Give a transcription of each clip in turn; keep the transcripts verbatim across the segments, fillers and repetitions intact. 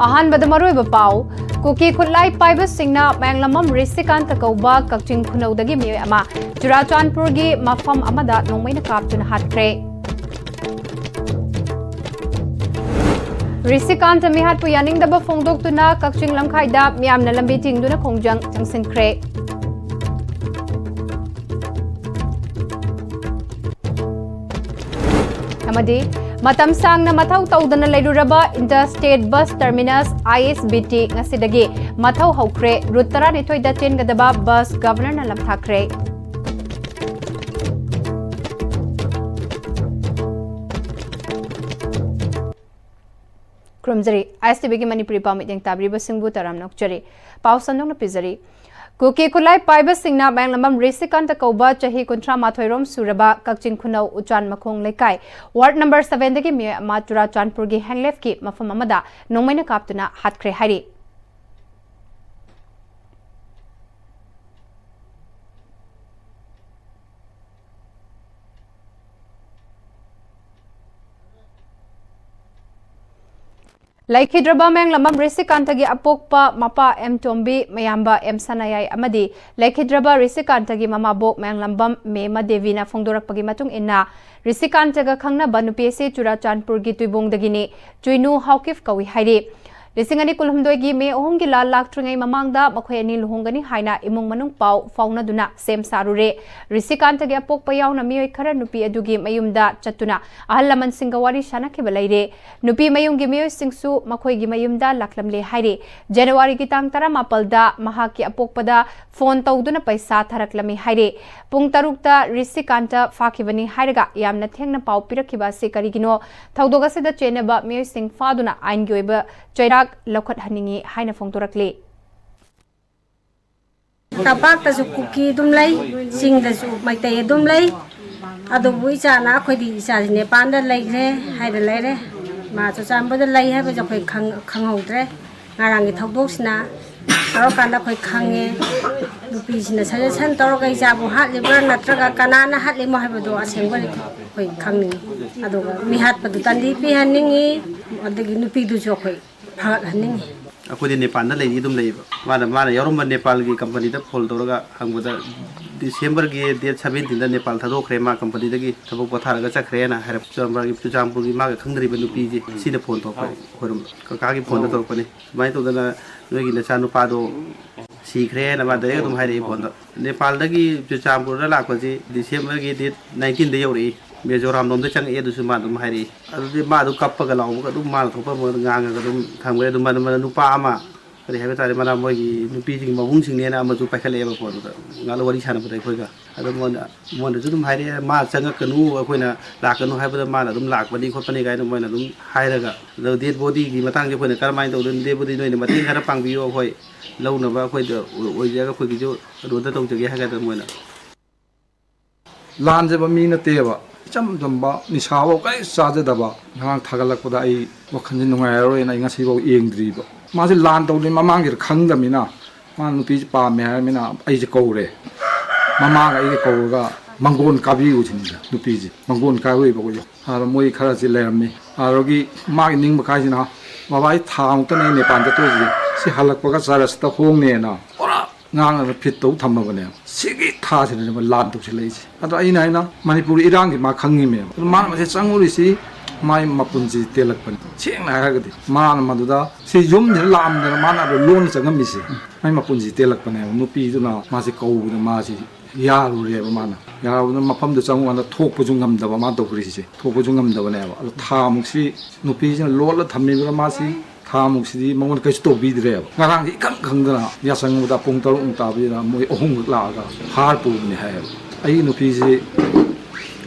ꯑꯍꯥꯟꯕꯗ ꯃꯔꯨꯑꯣꯏꯕ ꯄꯥꯎ꯫ ꯀꯨꯀꯤ ꯈꯨꯠꯂꯥꯏ ꯄꯥꯏꯕꯁꯤꯡꯅ ꯃꯌꯥꯡꯂꯝꯕꯝ ꯔꯤꯁꯤꯀꯥꯟꯇ ꯀꯧꯕ ꯀꯛꯆꯤꯡ ꯈꯨꯅꯧꯗꯒꯤ ꯃꯤꯑꯣꯏ ꯑꯃ ꯆꯨꯔꯥꯆꯥꯟꯄꯨꯔꯒꯤ ꯃꯐꯝ ꯑꯃꯗ ꯅꯣꯡꯃꯩꯅ ꯀꯥꯞꯇꯨꯅ ꯍꯥꯠꯈ꯭ꯔꯦ꯫ ꯔꯤꯁꯤꯀꯥꯟꯇ ꯃꯤꯍꯥꯠꯄꯨ ꯌꯥꯅꯤꯡꯗꯕ ꯐꯣꯡꯗꯣꯛꯇꯨꯅ ꯀꯛꯆꯤꯡ ꯂꯝꯈꯥꯏꯗ ꯃꯤꯌꯥꯝꯅ ꯂꯝꯕꯤ ꯊꯤꯡꯗꯨꯅ ꯈꯣꯡꯖꯪ ꯆꯪꯁꯤꯟꯈ꯭ꯔꯦ꯫ ꯑꯃꯗꯤ ꯃꯇꯝ ꯁꯥꯡꯅ ꯃꯊꯧ ꯇꯧꯗꯅ ꯂꯩꯔꯨꯔꯕ Interstate Bus Terminus, I S B T, ꯉꯁꯤꯗꯒꯤ ꯃꯊꯧ ꯍꯧꯈ꯭ꯔꯦ꯫ Route ꯇꯔꯥꯅꯤꯊꯣꯏꯗ ꯆꯦꯟꯒꯗꯕ bus Governorꯅ ꯂꯝꯊꯥꯈ꯭ꯔꯦ꯫ ꯈꯨꯔꯨꯝꯖꯔꯤ꯫ I S T Vꯒꯤ Manipuri ꯄꯥꯎ ꯃꯤꯠꯌꯦꯡ ꯇꯥꯕꯤꯔꯤꯕꯁꯤꯡꯕꯨ ꯇꯔꯥꯝꯅ ꯑꯣꯛꯆꯔꯤ꯫ ꯄꯥꯎ ꯁꯟꯗꯣꯛꯅ ꯄꯤꯖꯔꯤ꯫ ꯀꯨꯀꯤ ꯈꯨꯠꯂꯥꯏ ꯄꯥꯏꯕꯁꯤꯡꯅ ꯃꯌꯥꯡꯂꯝꯕꯝ ꯔꯤꯁꯤꯀꯥꯟꯇ ꯀꯧꯕ ꯆꯍꯤ ꯀꯨꯟꯊ꯭ꯔꯥ ꯃꯥꯊꯣꯏ ꯔꯣꯝ ꯁꯨꯔꯕ ꯀꯛꯆꯤꯡ ꯈꯨꯅꯧ ꯎꯆꯥꯟ ꯃꯈꯣꯡ ꯂꯩꯀꯥꯏ, Ward number sevenꯗꯒꯤ ꯃꯤꯑꯣꯏ ꯑꯃ ꯆꯨꯔꯥꯆꯥꯟꯄꯨꯔꯒꯤ ꯍꯦꯡꯂꯦꯐꯀꯤ ꯃꯐꯝ ꯑꯃꯗ ꯅꯣꯡꯃꯩꯅ ꯀꯥꯞꯇꯨꯅ ꯍꯥꯠꯈ꯭ꯔꯦ ꯍꯥꯏꯔꯤ꯫ ꯂꯩꯈꯤꯗ꯭ꯔꯕ ꯃꯌꯥꯡꯂꯝꯕꯝ ꯔꯤꯁꯤꯀꯥꯟꯇꯒꯤ ꯑꯄꯣꯛꯄ ꯃꯄꯥ ꯑꯦꯝ ꯇꯣꯝꯕꯤ, ꯃꯌꯥꯝꯕ ꯑꯦꯝ ꯁꯅꯥꯌꯥꯏ ꯑꯃꯗꯤ ꯂꯩꯈꯤꯗ꯭ꯔꯕ ꯔꯤꯁꯤꯀꯥꯟꯇꯒꯤ ꯃꯃꯥꯕꯣꯛ ꯃꯌꯥꯡꯂꯝꯕꯝ ꯃꯦꯃ ꯗꯦꯕꯤꯅ ꯐꯣꯡꯗꯣꯔꯛꯄꯒꯤ ꯃꯇꯨꯡ ꯏꯟꯅ, ꯔꯤꯁꯤꯀꯥꯟꯇꯒ ꯈꯪꯅꯕ ꯅꯨꯄꯤ ꯑꯁꯤ ꯆꯨꯔꯥꯆꯥꯟꯄꯨꯔꯒꯤ ꯇꯨꯏꯕꯣꯡꯗꯒꯤꯅꯤ, ꯆꯨꯏꯅꯨ ꯍꯥꯎꯀꯤꯐ ꯀꯧꯏ ꯍꯥꯏꯔꯤ꯫ ꯂꯤꯁꯤꯡ ꯑꯅꯤ ꯀꯨꯟꯍꯨꯝꯗꯣꯏꯒꯤ ꯃꯦ ꯑꯍꯨꯝꯒꯤ ꯂꯥꯜ ꯂꯥꯛꯇ꯭ꯔꯤꯉꯩ ꯃꯃꯥꯡꯗ ꯃꯈꯣꯏ ꯑꯅꯤ ꯂꯨꯍꯣꯡꯒꯅꯤ ꯍꯥꯏꯅ ꯏꯃꯨꯡ ꯃꯅꯨꯡ ꯄꯥꯎ ꯐꯥꯎꯅꯗꯨꯅ ꯁꯦꯝ ꯁꯥꯔꯨꯔꯦ꯫ ꯔꯤꯁꯤꯀꯥꯟꯇꯒꯤ ꯑꯄꯣꯛꯄ ꯌꯥꯎꯅ ꯃꯤꯑꯣꯏ ꯈꯔ ꯅꯨꯄꯤ ꯑꯗꯨꯒꯤ ꯃꯌꯨꯝꯗ ꯆꯠꯇꯨꯅ ꯑꯍꯜ ꯂꯃꯟꯁꯤꯡꯒ ꯋꯥꯔꯤ ꯁꯥꯅꯈꯤꯕ ꯂꯩꯔꯦ꯫ ꯅꯨꯄꯤ ꯃꯌꯨꯝꯒꯤ ꯃꯤꯑꯣꯏꯁꯤꯡꯁꯨ ꯃꯈꯣꯏꯒꯤ ꯃꯌꯨꯝꯗ ꯂꯥꯛꯂꯝꯂꯦ ꯍꯥꯏꯔꯤ꯫ ꯖꯅꯋꯥꯔꯤꯒꯤ ꯇꯥꯡ ꯇꯔꯥꯃꯥꯄꯜꯗ ꯃꯍꯥꯛꯀꯤ ꯑꯄꯣꯛꯄꯗ ꯐꯣꯟ ꯇꯧꯗꯨꯅ ꯄꯩꯁꯥ ꯊꯥꯔꯛꯂꯝꯃꯤ ꯍꯥꯏꯔꯤ꯫ ꯄꯨꯡ ꯇꯔꯨꯛꯇ ꯔꯤꯁꯤꯀꯥꯟꯇ ꯐꯥꯈꯤꯕꯅꯤ ꯍꯥꯏꯔꯒ ꯌꯥꯝꯅ ꯊꯦꯡꯅ ꯄꯥꯎ ꯄꯤꯔꯛꯈꯤꯕ ꯑꯁꯤ ꯀꯔꯤꯒꯤꯅꯣ? ꯊꯧꯗꯣꯛ ꯑꯁꯤꯗ ꯆꯦꯟꯅꯕ ꯃꯤꯑꯣꯏꯁꯤꯡ ꯐꯥꯗꯨꯅ ꯑꯥꯏꯟꯒꯤ ꯑꯣꯏꯕ ꯆꯩꯔꯥꯛ ꯂꯧꯈꯠꯍꯟꯅꯤꯡꯏ ꯍꯥꯏꯅ ꯐꯣꯡꯗꯣꯔꯛꯂꯤ꯫ ꯇꯝꯄꯥꯛꯇꯁꯨ ꯀꯨꯀꯤ ꯑꯗꯨꯝ ꯂꯩ, ꯆꯤꯡꯗꯁꯨ ꯃꯩꯇꯩ ꯑꯗꯨꯝ ꯂꯩ꯫ ꯑꯗꯨꯕꯨ ꯏꯆꯥꯅ, ꯑꯩꯈꯣꯏꯗꯤ ꯏꯆꯥꯁꯤ ꯅꯦꯄꯥꯟꯗ ꯂꯩꯈ꯭ꯔꯦ ꯍꯥꯏꯅ ꯂꯩꯔꯦ꯫ ꯃꯥ ꯆꯨꯔꯆꯥꯟꯄꯨꯔꯗ ꯂꯩ ꯍꯥꯏꯕꯁꯨ ꯑꯩꯈꯣꯏ ꯈꯪ-, ꯈꯪꯍꯧꯗ꯭ꯔꯦ꯫ ꯉꯔꯥꯡꯒꯤ ꯊꯧꯗꯣꯛꯁꯤꯅ ꯇꯧꯔꯀꯥꯟꯗ ꯑꯩꯈꯣꯏ ꯈꯪꯉꯦ꯫ ꯅꯨꯄꯤꯁꯤꯅ suggestion ꯇꯧꯔꯒ ꯏꯆꯥꯕꯨ ꯍꯥꯠꯂꯤꯕ꯭ꯔꯥ ꯅꯠꯇ꯭ꯔꯒ ꯀꯅꯥꯅ ꯍꯥꯠꯂꯤꯃꯣ ꯍꯥꯏꯕꯗꯣ ꯑꯁꯦꯡꯕꯗꯤ ꯑꯩꯈꯣꯏ ꯈꯪꯅꯤꯡꯉꯤ꯫ ꯑꯗꯨꯒ ꯃꯤꯍꯥꯠꯄꯗꯨ ꯇꯟꯗꯤ ꯄꯤꯍꯟꯅꯤꯡꯉꯤ꯫ ꯑꯗꯒꯤ ꯅꯨꯄꯤꯗꯨꯁꯨ ꯑꯩꯈꯣꯏ ꯐꯒꯠꯍꯟꯅꯤꯡꯉꯤ꯫ ꯑꯩꯈꯣꯏꯗꯤ ꯅꯦꯄꯥꯜꯗ ꯂꯩꯔꯤ ꯑꯗꯨꯝ ꯂꯩꯌꯦꯕ꯫ ꯃꯥꯅ, ꯃꯥꯅ ꯌꯥꯎꯔꯝꯕ ꯅꯦꯄꯥꯜꯒꯤ ꯀꯝꯄꯅꯤꯗ ꯐꯣꯟ ꯇꯧꯔꯒ ꯍꯪꯕꯗ, ꯗꯤꯁꯦꯝꯕꯔꯒꯤ ꯗꯦꯠ ꯁꯕꯦꯟꯇꯤꯟꯗ ꯅꯦꯄꯥꯜ ꯊꯥꯗꯣꯛꯈ꯭ꯔꯦ, ꯃꯥ ꯀꯝꯄꯅꯤꯗꯒꯤ ꯊꯕꯛ ꯄꯣꯊꯥꯔꯒ ꯆꯠꯈ꯭ꯔꯦꯅ ꯍꯥꯏꯔꯛꯄ꯫ ꯆꯨꯔꯆꯥꯟꯄꯨꯔꯒꯤ, ꯆꯨꯔꯆꯥꯟꯄꯨꯔꯒꯤ ꯃꯥꯒ ꯈꯪꯅꯔꯤꯕ ꯅꯨꯄꯤꯁꯦ, ꯁꯤꯅ ꯐꯣꯟ ꯇꯧꯔꯛꯄ ꯑꯩꯈꯣꯏꯔꯣꯝꯗ, ꯀꯀꯥꯒꯤ ꯐꯣꯟꯗ ꯇꯧꯔꯛꯄꯅꯤ꯫ ꯁꯨꯃꯥꯏꯅ ꯇꯧꯗꯅ ꯅꯣꯏꯒꯤ ꯅꯆꯥꯅꯨꯄꯥꯗꯣ ꯁꯤꯈ꯭ꯔꯦꯅ ꯃꯥ ꯗꯥꯏꯔꯦꯛ ꯑꯗꯨꯝ ꯍꯥꯏꯔꯛꯏ ꯐꯣꯟꯗ꯫ ꯅꯦꯄꯥꯜꯗꯒꯤ ꯆꯨꯔꯆꯥꯟꯄꯨꯔꯗ ꯂꯥꯛꯄꯁꯤ ꯗꯤꯁꯦꯝꯕꯔꯒꯤ ꯗꯦꯠ ꯅꯥꯏꯟꯇꯤꯟꯗ ꯌꯧꯔꯛꯏ, ꯃꯤꯖꯣꯔꯥꯝ ꯂꯣꯝꯗ ꯆꯪꯉꯛꯑꯦ, ꯑꯗꯨꯁꯨ ꯃꯥ ꯑꯗꯨꯝ ꯍꯥꯏꯔꯛꯏ꯫ ꯑꯗꯨꯗꯤ ꯃꯥ ꯑꯗꯨꯝ ꯀꯞꯄꯒ ꯂꯥꯎꯕꯒ ꯑꯗꯨꯝ ꯃꯥꯅ ꯊꯣꯛꯄ ꯑꯃ ꯉꯥꯡꯉꯒ ꯑꯗꯨꯝ ꯊꯝꯈ꯭ꯔꯦ꯫ ꯑꯗꯨꯝ ꯃꯥꯅ, ꯃꯥꯅ ꯅꯨꯄꯥ ꯑꯃ, ꯀꯔꯤ ꯍꯥꯏꯕ ꯇꯥꯔꯦ, ꯃꯅꯥ ꯃꯣꯏꯒꯤ ꯅꯨꯄꯤꯁꯤꯡꯒꯤ ꯃꯕꯨꯡꯁꯤꯡꯅꯦꯅ ꯑꯃꯁꯨ ꯄꯥꯏꯈꯠꯂꯛꯑꯦꯕ ꯐꯣꯟꯗꯨꯗ, ꯉꯥꯏꯍꯥꯛ ꯋꯥꯔꯤ ꯁꯥꯟꯅꯕꯗ ꯑꯩꯈꯣꯏꯒ꯫ ꯑꯗꯣ ꯃꯉꯣꯟꯗ, ꯃꯉꯣꯟꯗꯁꯨ ꯑꯗꯨꯝ ꯍꯥꯏꯔꯛꯑꯦ, "ꯃꯥ ꯆꯪꯉꯛꯀꯅꯨ, ꯑꯩꯈꯣꯏꯅ ꯂꯥꯛꯀꯅꯨ ꯍꯥꯏꯕꯗ ꯃꯥꯅ ꯑꯗꯨꯝ ꯂꯥꯛꯄꯅꯤ ꯈꯣꯠꯄꯅꯤ" ꯀꯥꯏꯅ ꯃꯣꯏꯅ ꯑꯗꯨꯝ ꯍꯥꯏꯔꯒ꯫ ꯑꯗꯣ ꯗꯦꯗ ꯕꯣꯗꯤꯒꯤ ꯃꯇꯥꯡꯁꯦ ꯑꯩꯈꯣꯏꯅ ꯀꯔꯝꯍꯥꯏꯅ ꯇꯧꯗꯣꯏꯅꯣ? ꯗꯦꯗ ꯕꯣꯗꯤ ꯅꯣꯏꯅ ꯃꯇꯦꯡ ꯈꯔ ꯄꯥꯡꯕꯤꯌꯨ, ꯑꯩꯈꯣꯏ ꯂꯧꯅꯕ ꯑꯩꯈꯣꯏꯗ ꯑꯣꯏꯖꯔꯒ ꯑꯩꯈꯣꯏꯒꯤꯁꯨ ꯑꯗꯨꯗ ꯇꯧꯖꯒꯦ ꯍꯥꯏꯒꯗ꯭ꯔꯥ ꯃꯣꯏꯅ꯫ ꯂꯥꯟꯖꯕ ꯃꯤ ꯅꯠꯇꯦꯕ, ꯏꯆꯝ ꯆꯝꯕ, ꯅꯤꯁꯥꯐꯧ ꯀꯔꯤ ꯆꯥꯖꯗꯕ꯫ ꯉꯔꯥꯡ ꯊꯥꯒꯠꯂꯛꯄꯗ ꯑꯩ ꯋꯥꯈꯜꯁꯦ ꯅꯨꯡꯉꯥꯏꯔꯔꯣꯏꯅ ꯑꯩ ꯉꯁꯤꯐꯥꯎ ꯌꯦꯡꯗ꯭ꯔꯤꯕ꯫ ꯃꯥꯁꯦ ꯂꯥꯟ ꯇꯧꯗ꯭ꯔꯤ ꯃꯃꯥꯡꯒꯤꯗ ꯈꯪꯗꯕꯅꯤꯅ, ꯃꯥꯅ ꯅꯨꯄꯤꯁꯦ ꯄꯥꯝꯃꯦ ꯍꯥꯏꯔꯃꯤꯅ ꯑꯩꯁꯦ ꯀꯧꯔꯦ꯫ ꯃꯃꯥꯒ ꯑꯩꯒ ꯀꯧꯔꯒ ꯃꯪꯒꯣꯟ ꯀꯥꯕꯤꯌꯨ ꯁꯤꯅꯤꯗ꯫ ꯅꯨꯄꯤꯁꯦ ꯃꯪꯒꯣꯟ ꯀꯥꯔꯨꯏꯕ ꯑꯩꯈꯣꯏꯁꯦ꯫ ꯑꯗ ꯃꯣꯏ ꯈꯔꯁꯤ ꯂꯩꯔꯝꯃꯤ꯫ ꯑꯗꯨꯗꯒꯤ ꯃꯥꯒꯤ ꯅꯤꯡꯕ ꯀꯥꯏꯁꯤꯅ, "ꯕꯕꯥ, ꯑꯩ ꯊꯥ ꯃꯨꯛꯇꯅꯦ ꯅꯦꯄꯥꯜ ꯆꯠꯇꯣꯏꯁꯦ, ꯁꯤ ꯍꯜꯂꯛꯄꯒ ꯆꯔꯆꯇ ꯍꯣꯡꯅꯦꯅ" ꯄꯨꯔꯥ ꯉꯥꯡꯉꯒ ꯐꯤꯠ ꯇꯧ ꯊꯝꯃꯕꯅꯦꯕ꯫ ꯁꯤꯒꯤ ꯊꯥꯁꯤꯗꯅꯦꯕ ꯂꯥꯟ ꯇꯧꯁꯤꯜꯂꯛꯏꯁꯦ꯫ ꯑꯗꯣ ꯑꯩꯅ ꯍꯥꯏꯅ, ꯃꯅꯤꯄꯨꯔꯒꯤ ꯏꯔꯥꯡꯁꯤ ꯃꯥ ꯈꯪꯉꯤꯃꯦꯕ꯫ ꯑꯗꯣ ꯃꯥꯅ ꯃꯁꯤ ꯆꯪꯉꯨꯔꯤꯁꯤ ꯃꯥꯏ ꯃꯄꯨꯟꯁꯤ ꯇꯦꯜꯂꯛꯄꯅꯤ꯫ ꯁꯦꯡꯅ ꯍꯥꯏꯔꯒꯗꯤ ꯃꯥꯅ ꯃꯗꯨꯗ ꯁꯤ ꯌꯨꯝꯁꯤꯗ ꯂꯥꯛꯑꯝꯗꯅ ꯃꯥꯅ ꯑꯗꯨ ꯂꯣꯟꯅ ꯆꯪꯉꯝꯃꯤꯁꯦ ꯃꯥꯏ ꯃꯄꯨꯟꯁꯤ ꯇꯦꯜꯂꯛꯄꯅꯦꯕ꯫ ꯅꯨꯄꯤꯗꯨꯅ ꯃꯥꯁꯤ ꯀꯧꯕꯗ ꯃꯥꯁꯤ ꯌꯥꯔꯨꯔꯦꯕ꯫ ꯃꯥꯅ ꯌꯥꯔꯨꯕꯗ ꯃꯐꯝꯗ ꯆꯪꯉꯨꯀꯥꯟꯗ ꯊꯣꯛꯄꯁꯨ ꯉꯝꯗꯕ ꯃꯥꯅ ꯇꯧꯈ꯭ꯔꯤꯁꯦ꯫ ꯊꯣꯛꯄꯁꯨ ꯉꯝꯗꯕꯅꯦꯕ꯫ ꯑꯗꯣ ꯊꯥ ꯃꯨꯛꯁꯤ ꯅꯨꯄꯤꯁꯤꯅ ꯂꯣꯠꯂ ꯊꯝꯃꯤꯕ꯭ꯔꯥ ꯃꯥꯁꯤ ꯊꯥ ꯃꯨꯛꯁꯤꯗꯤ ꯃꯉꯣꯟꯗ ꯀꯩꯁꯨ ꯇꯧꯕꯤꯗ꯭ꯔꯦꯕ꯫ ꯉꯔꯥꯡꯁꯤ ꯏꯈꯪ ꯈꯪꯗꯅ ꯌꯥꯆꯪꯕꯗ ꯄꯨꯡ ꯇꯔꯨꯛ ꯃꯨꯛ ꯇꯥꯕꯁꯤꯗ ꯃꯣꯏ ꯑꯍꯨꯝꯈꯛ ꯂꯥꯛꯑꯒ ꯐꯥꯔ ꯄꯨꯕꯅꯤ ꯍꯥꯏꯌꯦꯕ꯫ ꯑꯩꯒꯤ ꯅꯨꯄꯤꯁꯤ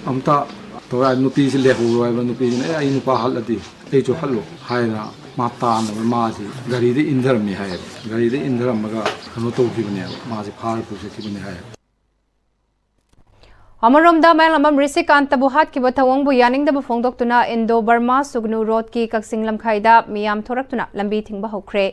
ꯑꯝꯇ ꯇꯧꯔ ꯅꯨꯄꯤꯁꯤ ꯂꯩꯍꯧꯔꯣ ꯍꯥꯏꯕ꯫ ꯅꯨꯄꯤꯁꯤꯅ "ꯑꯦ, ꯑꯩ ꯅꯨꯄꯥ ꯍꯥꯠꯂꯗꯤ ꯑꯩꯁꯨ ꯍꯥꯠꯂꯣ" ꯍꯥꯏꯗꯅ ꯃꯥ ꯇꯥꯟꯅꯕ ꯃꯥꯁꯤ ꯒꯥꯔꯤꯗ ꯏꯟꯊꯔꯝꯃꯤ ꯍꯥꯏꯌꯦꯕ꯫ ꯒꯥꯔꯤꯗ ꯏꯟꯊꯔꯝꯃꯒ ꯀꯩꯅꯣ ꯇꯧꯈꯤꯕꯅꯦꯕ, ꯃꯥꯁꯤ ꯐꯥꯔ ꯄꯨ ꯆꯠꯈꯤꯕꯅꯤ ꯍꯥꯏꯌꯦꯕ꯫ ꯑꯃꯔꯣꯝꯗ ꯃꯌꯥꯡꯂꯝꯕꯝ ꯔꯤꯁꯤꯀꯥꯟꯇꯕꯨ ꯍꯥꯠꯈꯤꯕ ꯊꯧꯑꯣꯡꯕꯨ ꯌꯥꯅꯤꯡꯗꯕ ꯐꯣꯡꯗꯣꯛꯇꯨꯅ ꯏꯟꯗꯣ ꯕꯔꯃꯥ ꯁꯨꯒꯅꯨ ꯔꯣꯗꯀꯤ ꯀꯛꯆꯤꯡ ꯂꯝꯈꯥꯏꯗ ꯃꯤꯌꯥꯝ ꯊꯣꯔꯛꯇꯨꯅ ꯂꯝꯕꯤ ꯊꯤꯡꯕ ꯍꯧꯈ꯭ꯔꯦ꯫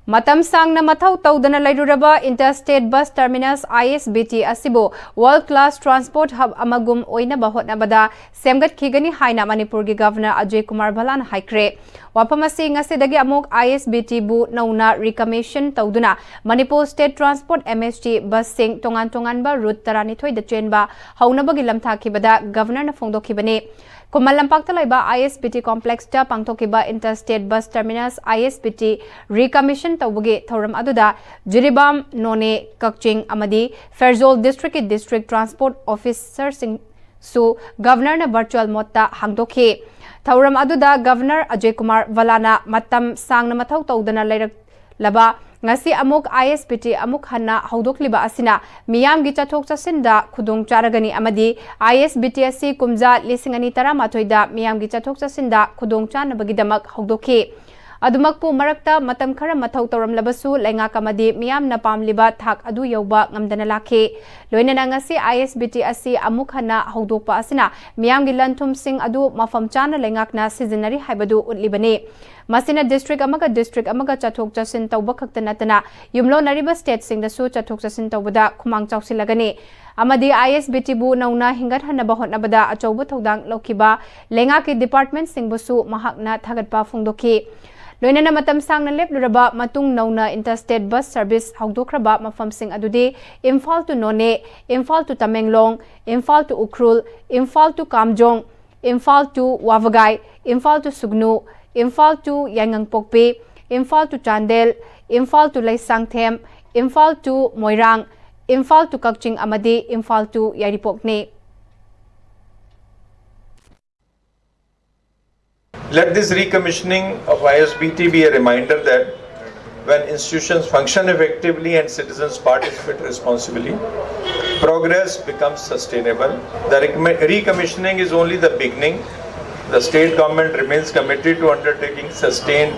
ꯃꯇꯝ ꯁꯥꯡꯅ ꯃꯊꯧ ꯇꯧꯗꯅ ꯂꯩꯔꯨꯔꯕ Interstate Bus Terminus, I S B T, ꯑꯁꯤꯕꯨ World Class Transport Hub ꯑꯃꯒꯨꯝ ꯑꯣꯏꯅꯕ ꯍꯣꯠꯅꯕꯗ ꯁꯦꯝꯒꯠꯈꯤꯒꯅꯤ ꯍꯥꯏꯅ ꯃꯅꯤꯄꯨꯔꯒꯤ Governor ꯑꯖꯣꯏ ꯀꯨꯃꯥꯔ ꯚꯂꯥꯅ ꯍꯥꯏꯈ꯭ꯔꯦ꯫ ꯋꯥꯐꯝ ꯑꯁꯤ ꯉꯁꯤꯗꯒꯤ ꯑꯃꯨꯛ I S B T ꯕꯨ ꯅꯧꯅ recommission ꯇꯧꯗꯨꯅ Manipur State Transport M H T bus ꯁꯤꯡ ꯇꯣꯉꯥꯟ ꯇꯣꯉꯥꯟꯕ route ꯇꯔꯥꯅꯤꯊꯣꯏꯗ ꯆꯦꯟꯕ ꯍꯧꯅꯕꯒꯤ ꯂꯝꯊꯥꯈꯤꯕꯗ Governor ꯅ ꯐꯣꯡꯗꯣꯛꯈꯤꯕꯅꯤ꯫ ꯈꯨꯃꯟ ꯂꯝꯄꯥꯛꯇ ꯂꯩꯕ I S B T complex ꯇ ꯄꯥꯡꯊꯣꯛꯈꯤꯕ Interstate Bus Terminus, I S B T, recommission ꯇꯧꯕꯒꯤ ꯊꯧꯔꯝ ꯑꯗꯨꯗ ꯖꯤꯔꯤꯕꯥꯝ, ꯅꯣꯅꯦ, ꯀꯛꯆꯤꯡ ꯑꯃꯗꯤ ꯐꯦꯔꯖꯣꯜ district ꯀꯤ district transport officer ꯁꯤꯡꯁꯨ Governor ꯅ virtual mode ꯇ ꯍꯥꯡꯗꯣꯛꯈꯤ꯫ ꯊꯧꯔꯝ ꯑꯗꯨꯗ Governor ꯑꯖꯣꯏ ꯀꯨꯃꯥꯔ ꯚꯂꯥꯅ ꯃꯇꯝ ꯁꯥꯡꯅ ꯃꯊꯧ ꯇꯧꯗꯅ ꯂꯩꯔꯛꯂꯕ ꯉꯁꯤ ꯑꯃꯨꯛ I S B T ꯑꯃꯨꯛ ꯍꯟꯅ ꯍꯧꯗꯣꯛꯂꯤꯕ ꯑꯁꯤꯅ ꯃꯤꯌꯥꯝꯒꯤ ꯆꯠꯊꯣꯛ ꯆꯠꯁꯤꯟꯗ ꯈꯨꯗꯣꯡ ꯆꯥꯔꯒꯅꯤ ꯑꯃꯗꯤ I S B T ꯑꯁꯤ ꯀꯨꯝꯖꯥ ꯂꯤꯁꯤꯡ ꯑꯅꯤ ꯇꯔꯥꯃꯥꯊꯣꯏꯗ ꯃꯤꯌꯥꯝꯒꯤ ꯆꯠꯊꯣꯛ ꯆꯠꯁꯤꯟꯗ ꯈꯨꯗꯣꯡ ꯆꯥꯅꯕꯒꯤꯗꯃꯛ ꯍꯧꯗꯣꯛꯈꯤ꯫ ꯑꯗꯨꯃꯛꯄꯨ ꯃꯔꯛꯇ ꯃꯇꯝ ꯈꯔ ꯃꯊꯧ ꯇꯧꯔꯝꯂꯕꯁꯨ ꯂꯩꯉꯥꯛ ꯑꯃꯗꯤ ꯃꯤꯌꯥꯝꯅ ꯄꯥꯝꯂꯤꯕ ꯊꯥꯛ ꯑꯗꯨ ꯌꯧꯕ ꯉꯝꯗꯅ ꯂꯥꯛꯈꯤ꯫ ꯂꯣꯏꯅꯅ ꯉꯁꯤ I S B T ꯑꯁꯤ ꯑꯃꯨꯛ ꯍꯟꯅ ꯍꯧꯗꯣꯛꯄ ꯑꯁꯤꯅ ꯃꯤꯌꯥꯝꯒꯤ ꯂꯟ ꯊꯨꯝꯁꯤꯡ ꯑꯗꯨ ꯃꯐꯝ ꯆꯥꯅ ꯂꯩꯉꯥꯛꯅ ꯁꯤꯖꯤꯟꯅꯔꯤ ꯍꯥꯏꯕꯗꯨ ꯎꯠꯂꯤꯕꯅꯤ꯫ ꯃꯁꯤꯅ district ꯑꯃꯒ district ꯑꯃꯒ ꯆꯠꯊꯣꯛ ꯆꯠꯁꯤꯟ ꯇꯧꯕ ꯈꯛꯇ ꯅꯠꯇꯅ ꯌꯨꯝꯂꯣꯟꯅꯔꯤꯕ state ꯁꯤꯡꯗꯁꯨ ꯆꯠꯊꯣꯛ ꯆꯠꯁꯤꯟ ꯇꯧꯕꯗ ꯈꯨꯃꯥꯡ ꯆꯥꯎꯁꯤꯜꯂꯒꯅꯤ꯫ ꯑꯃꯗꯤ I S B T ꯕꯨ ꯅꯧꯅ ꯍꯤꯡꯒꯠꯍꯟꯅꯕ ꯍꯣꯠꯅꯕꯗ ꯑꯆꯧꯕ ꯊꯧꯗꯥꯡ ꯂꯧꯈꯤꯕ ꯂꯩꯉꯥꯛꯀꯤ department ꯁꯤꯡꯕꯨꯁꯨ ꯃꯍꯥꯛꯅ ꯊꯥꯒꯠꯄ ꯐꯣꯡꯗꯣꯛꯈꯤ꯫ ꯂꯣꯏꯅꯅ ꯃꯇꯝ ꯁꯥꯡꯅ ꯂꯦꯞꯂꯨꯔꯕ ꯃꯇꯨꯡ ꯅꯧꯅ Interstate Bus Service ꯍꯧꯗꯣꯛꯈ꯭ꯔꯕ ꯃꯐꯝꯁꯤꯡ ꯑꯗꯨꯗꯤ Imphal to Noney, Imphal to Tamenglong, Imphal to Ukhrul, Imphal to Kamjong, Imphal to Wavagai, Imphal to Sugnu, Imphal to Yaingangpokpi, Imphal to Chandel, Imphal to Leisangthem, Imphal to Moirang, Imphal to Kakching ꯑꯃꯗꯤ Imphal to ꯌꯥꯏꯔꯤꯄꯣꯛꯅꯤ꯫ Let this recommissioning of I S B T be a reminder that when institutions function effectively and citizens participate responsibly, progress becomes sustainable. The recommi- recommissioning is only the beginning. The state government remains committed to undertaking sustained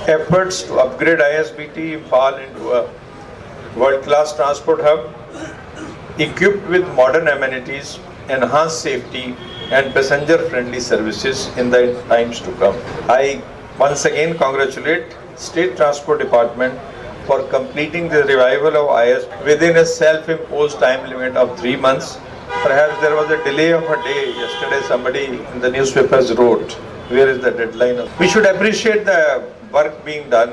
efforts to upgrade I S B T Imphal into a world class transport hub equipped with modern amenities, enhanced safety, and passenger friendly services in the times to come. I once again congratulate State Transport Department for completing the revival of I S within a self-imposed time limit of three months. Perhaps there was a delay of a day. Yesterday, somebody in the newspapers wrote, "Where is the deadline?" We should appreciate the work being done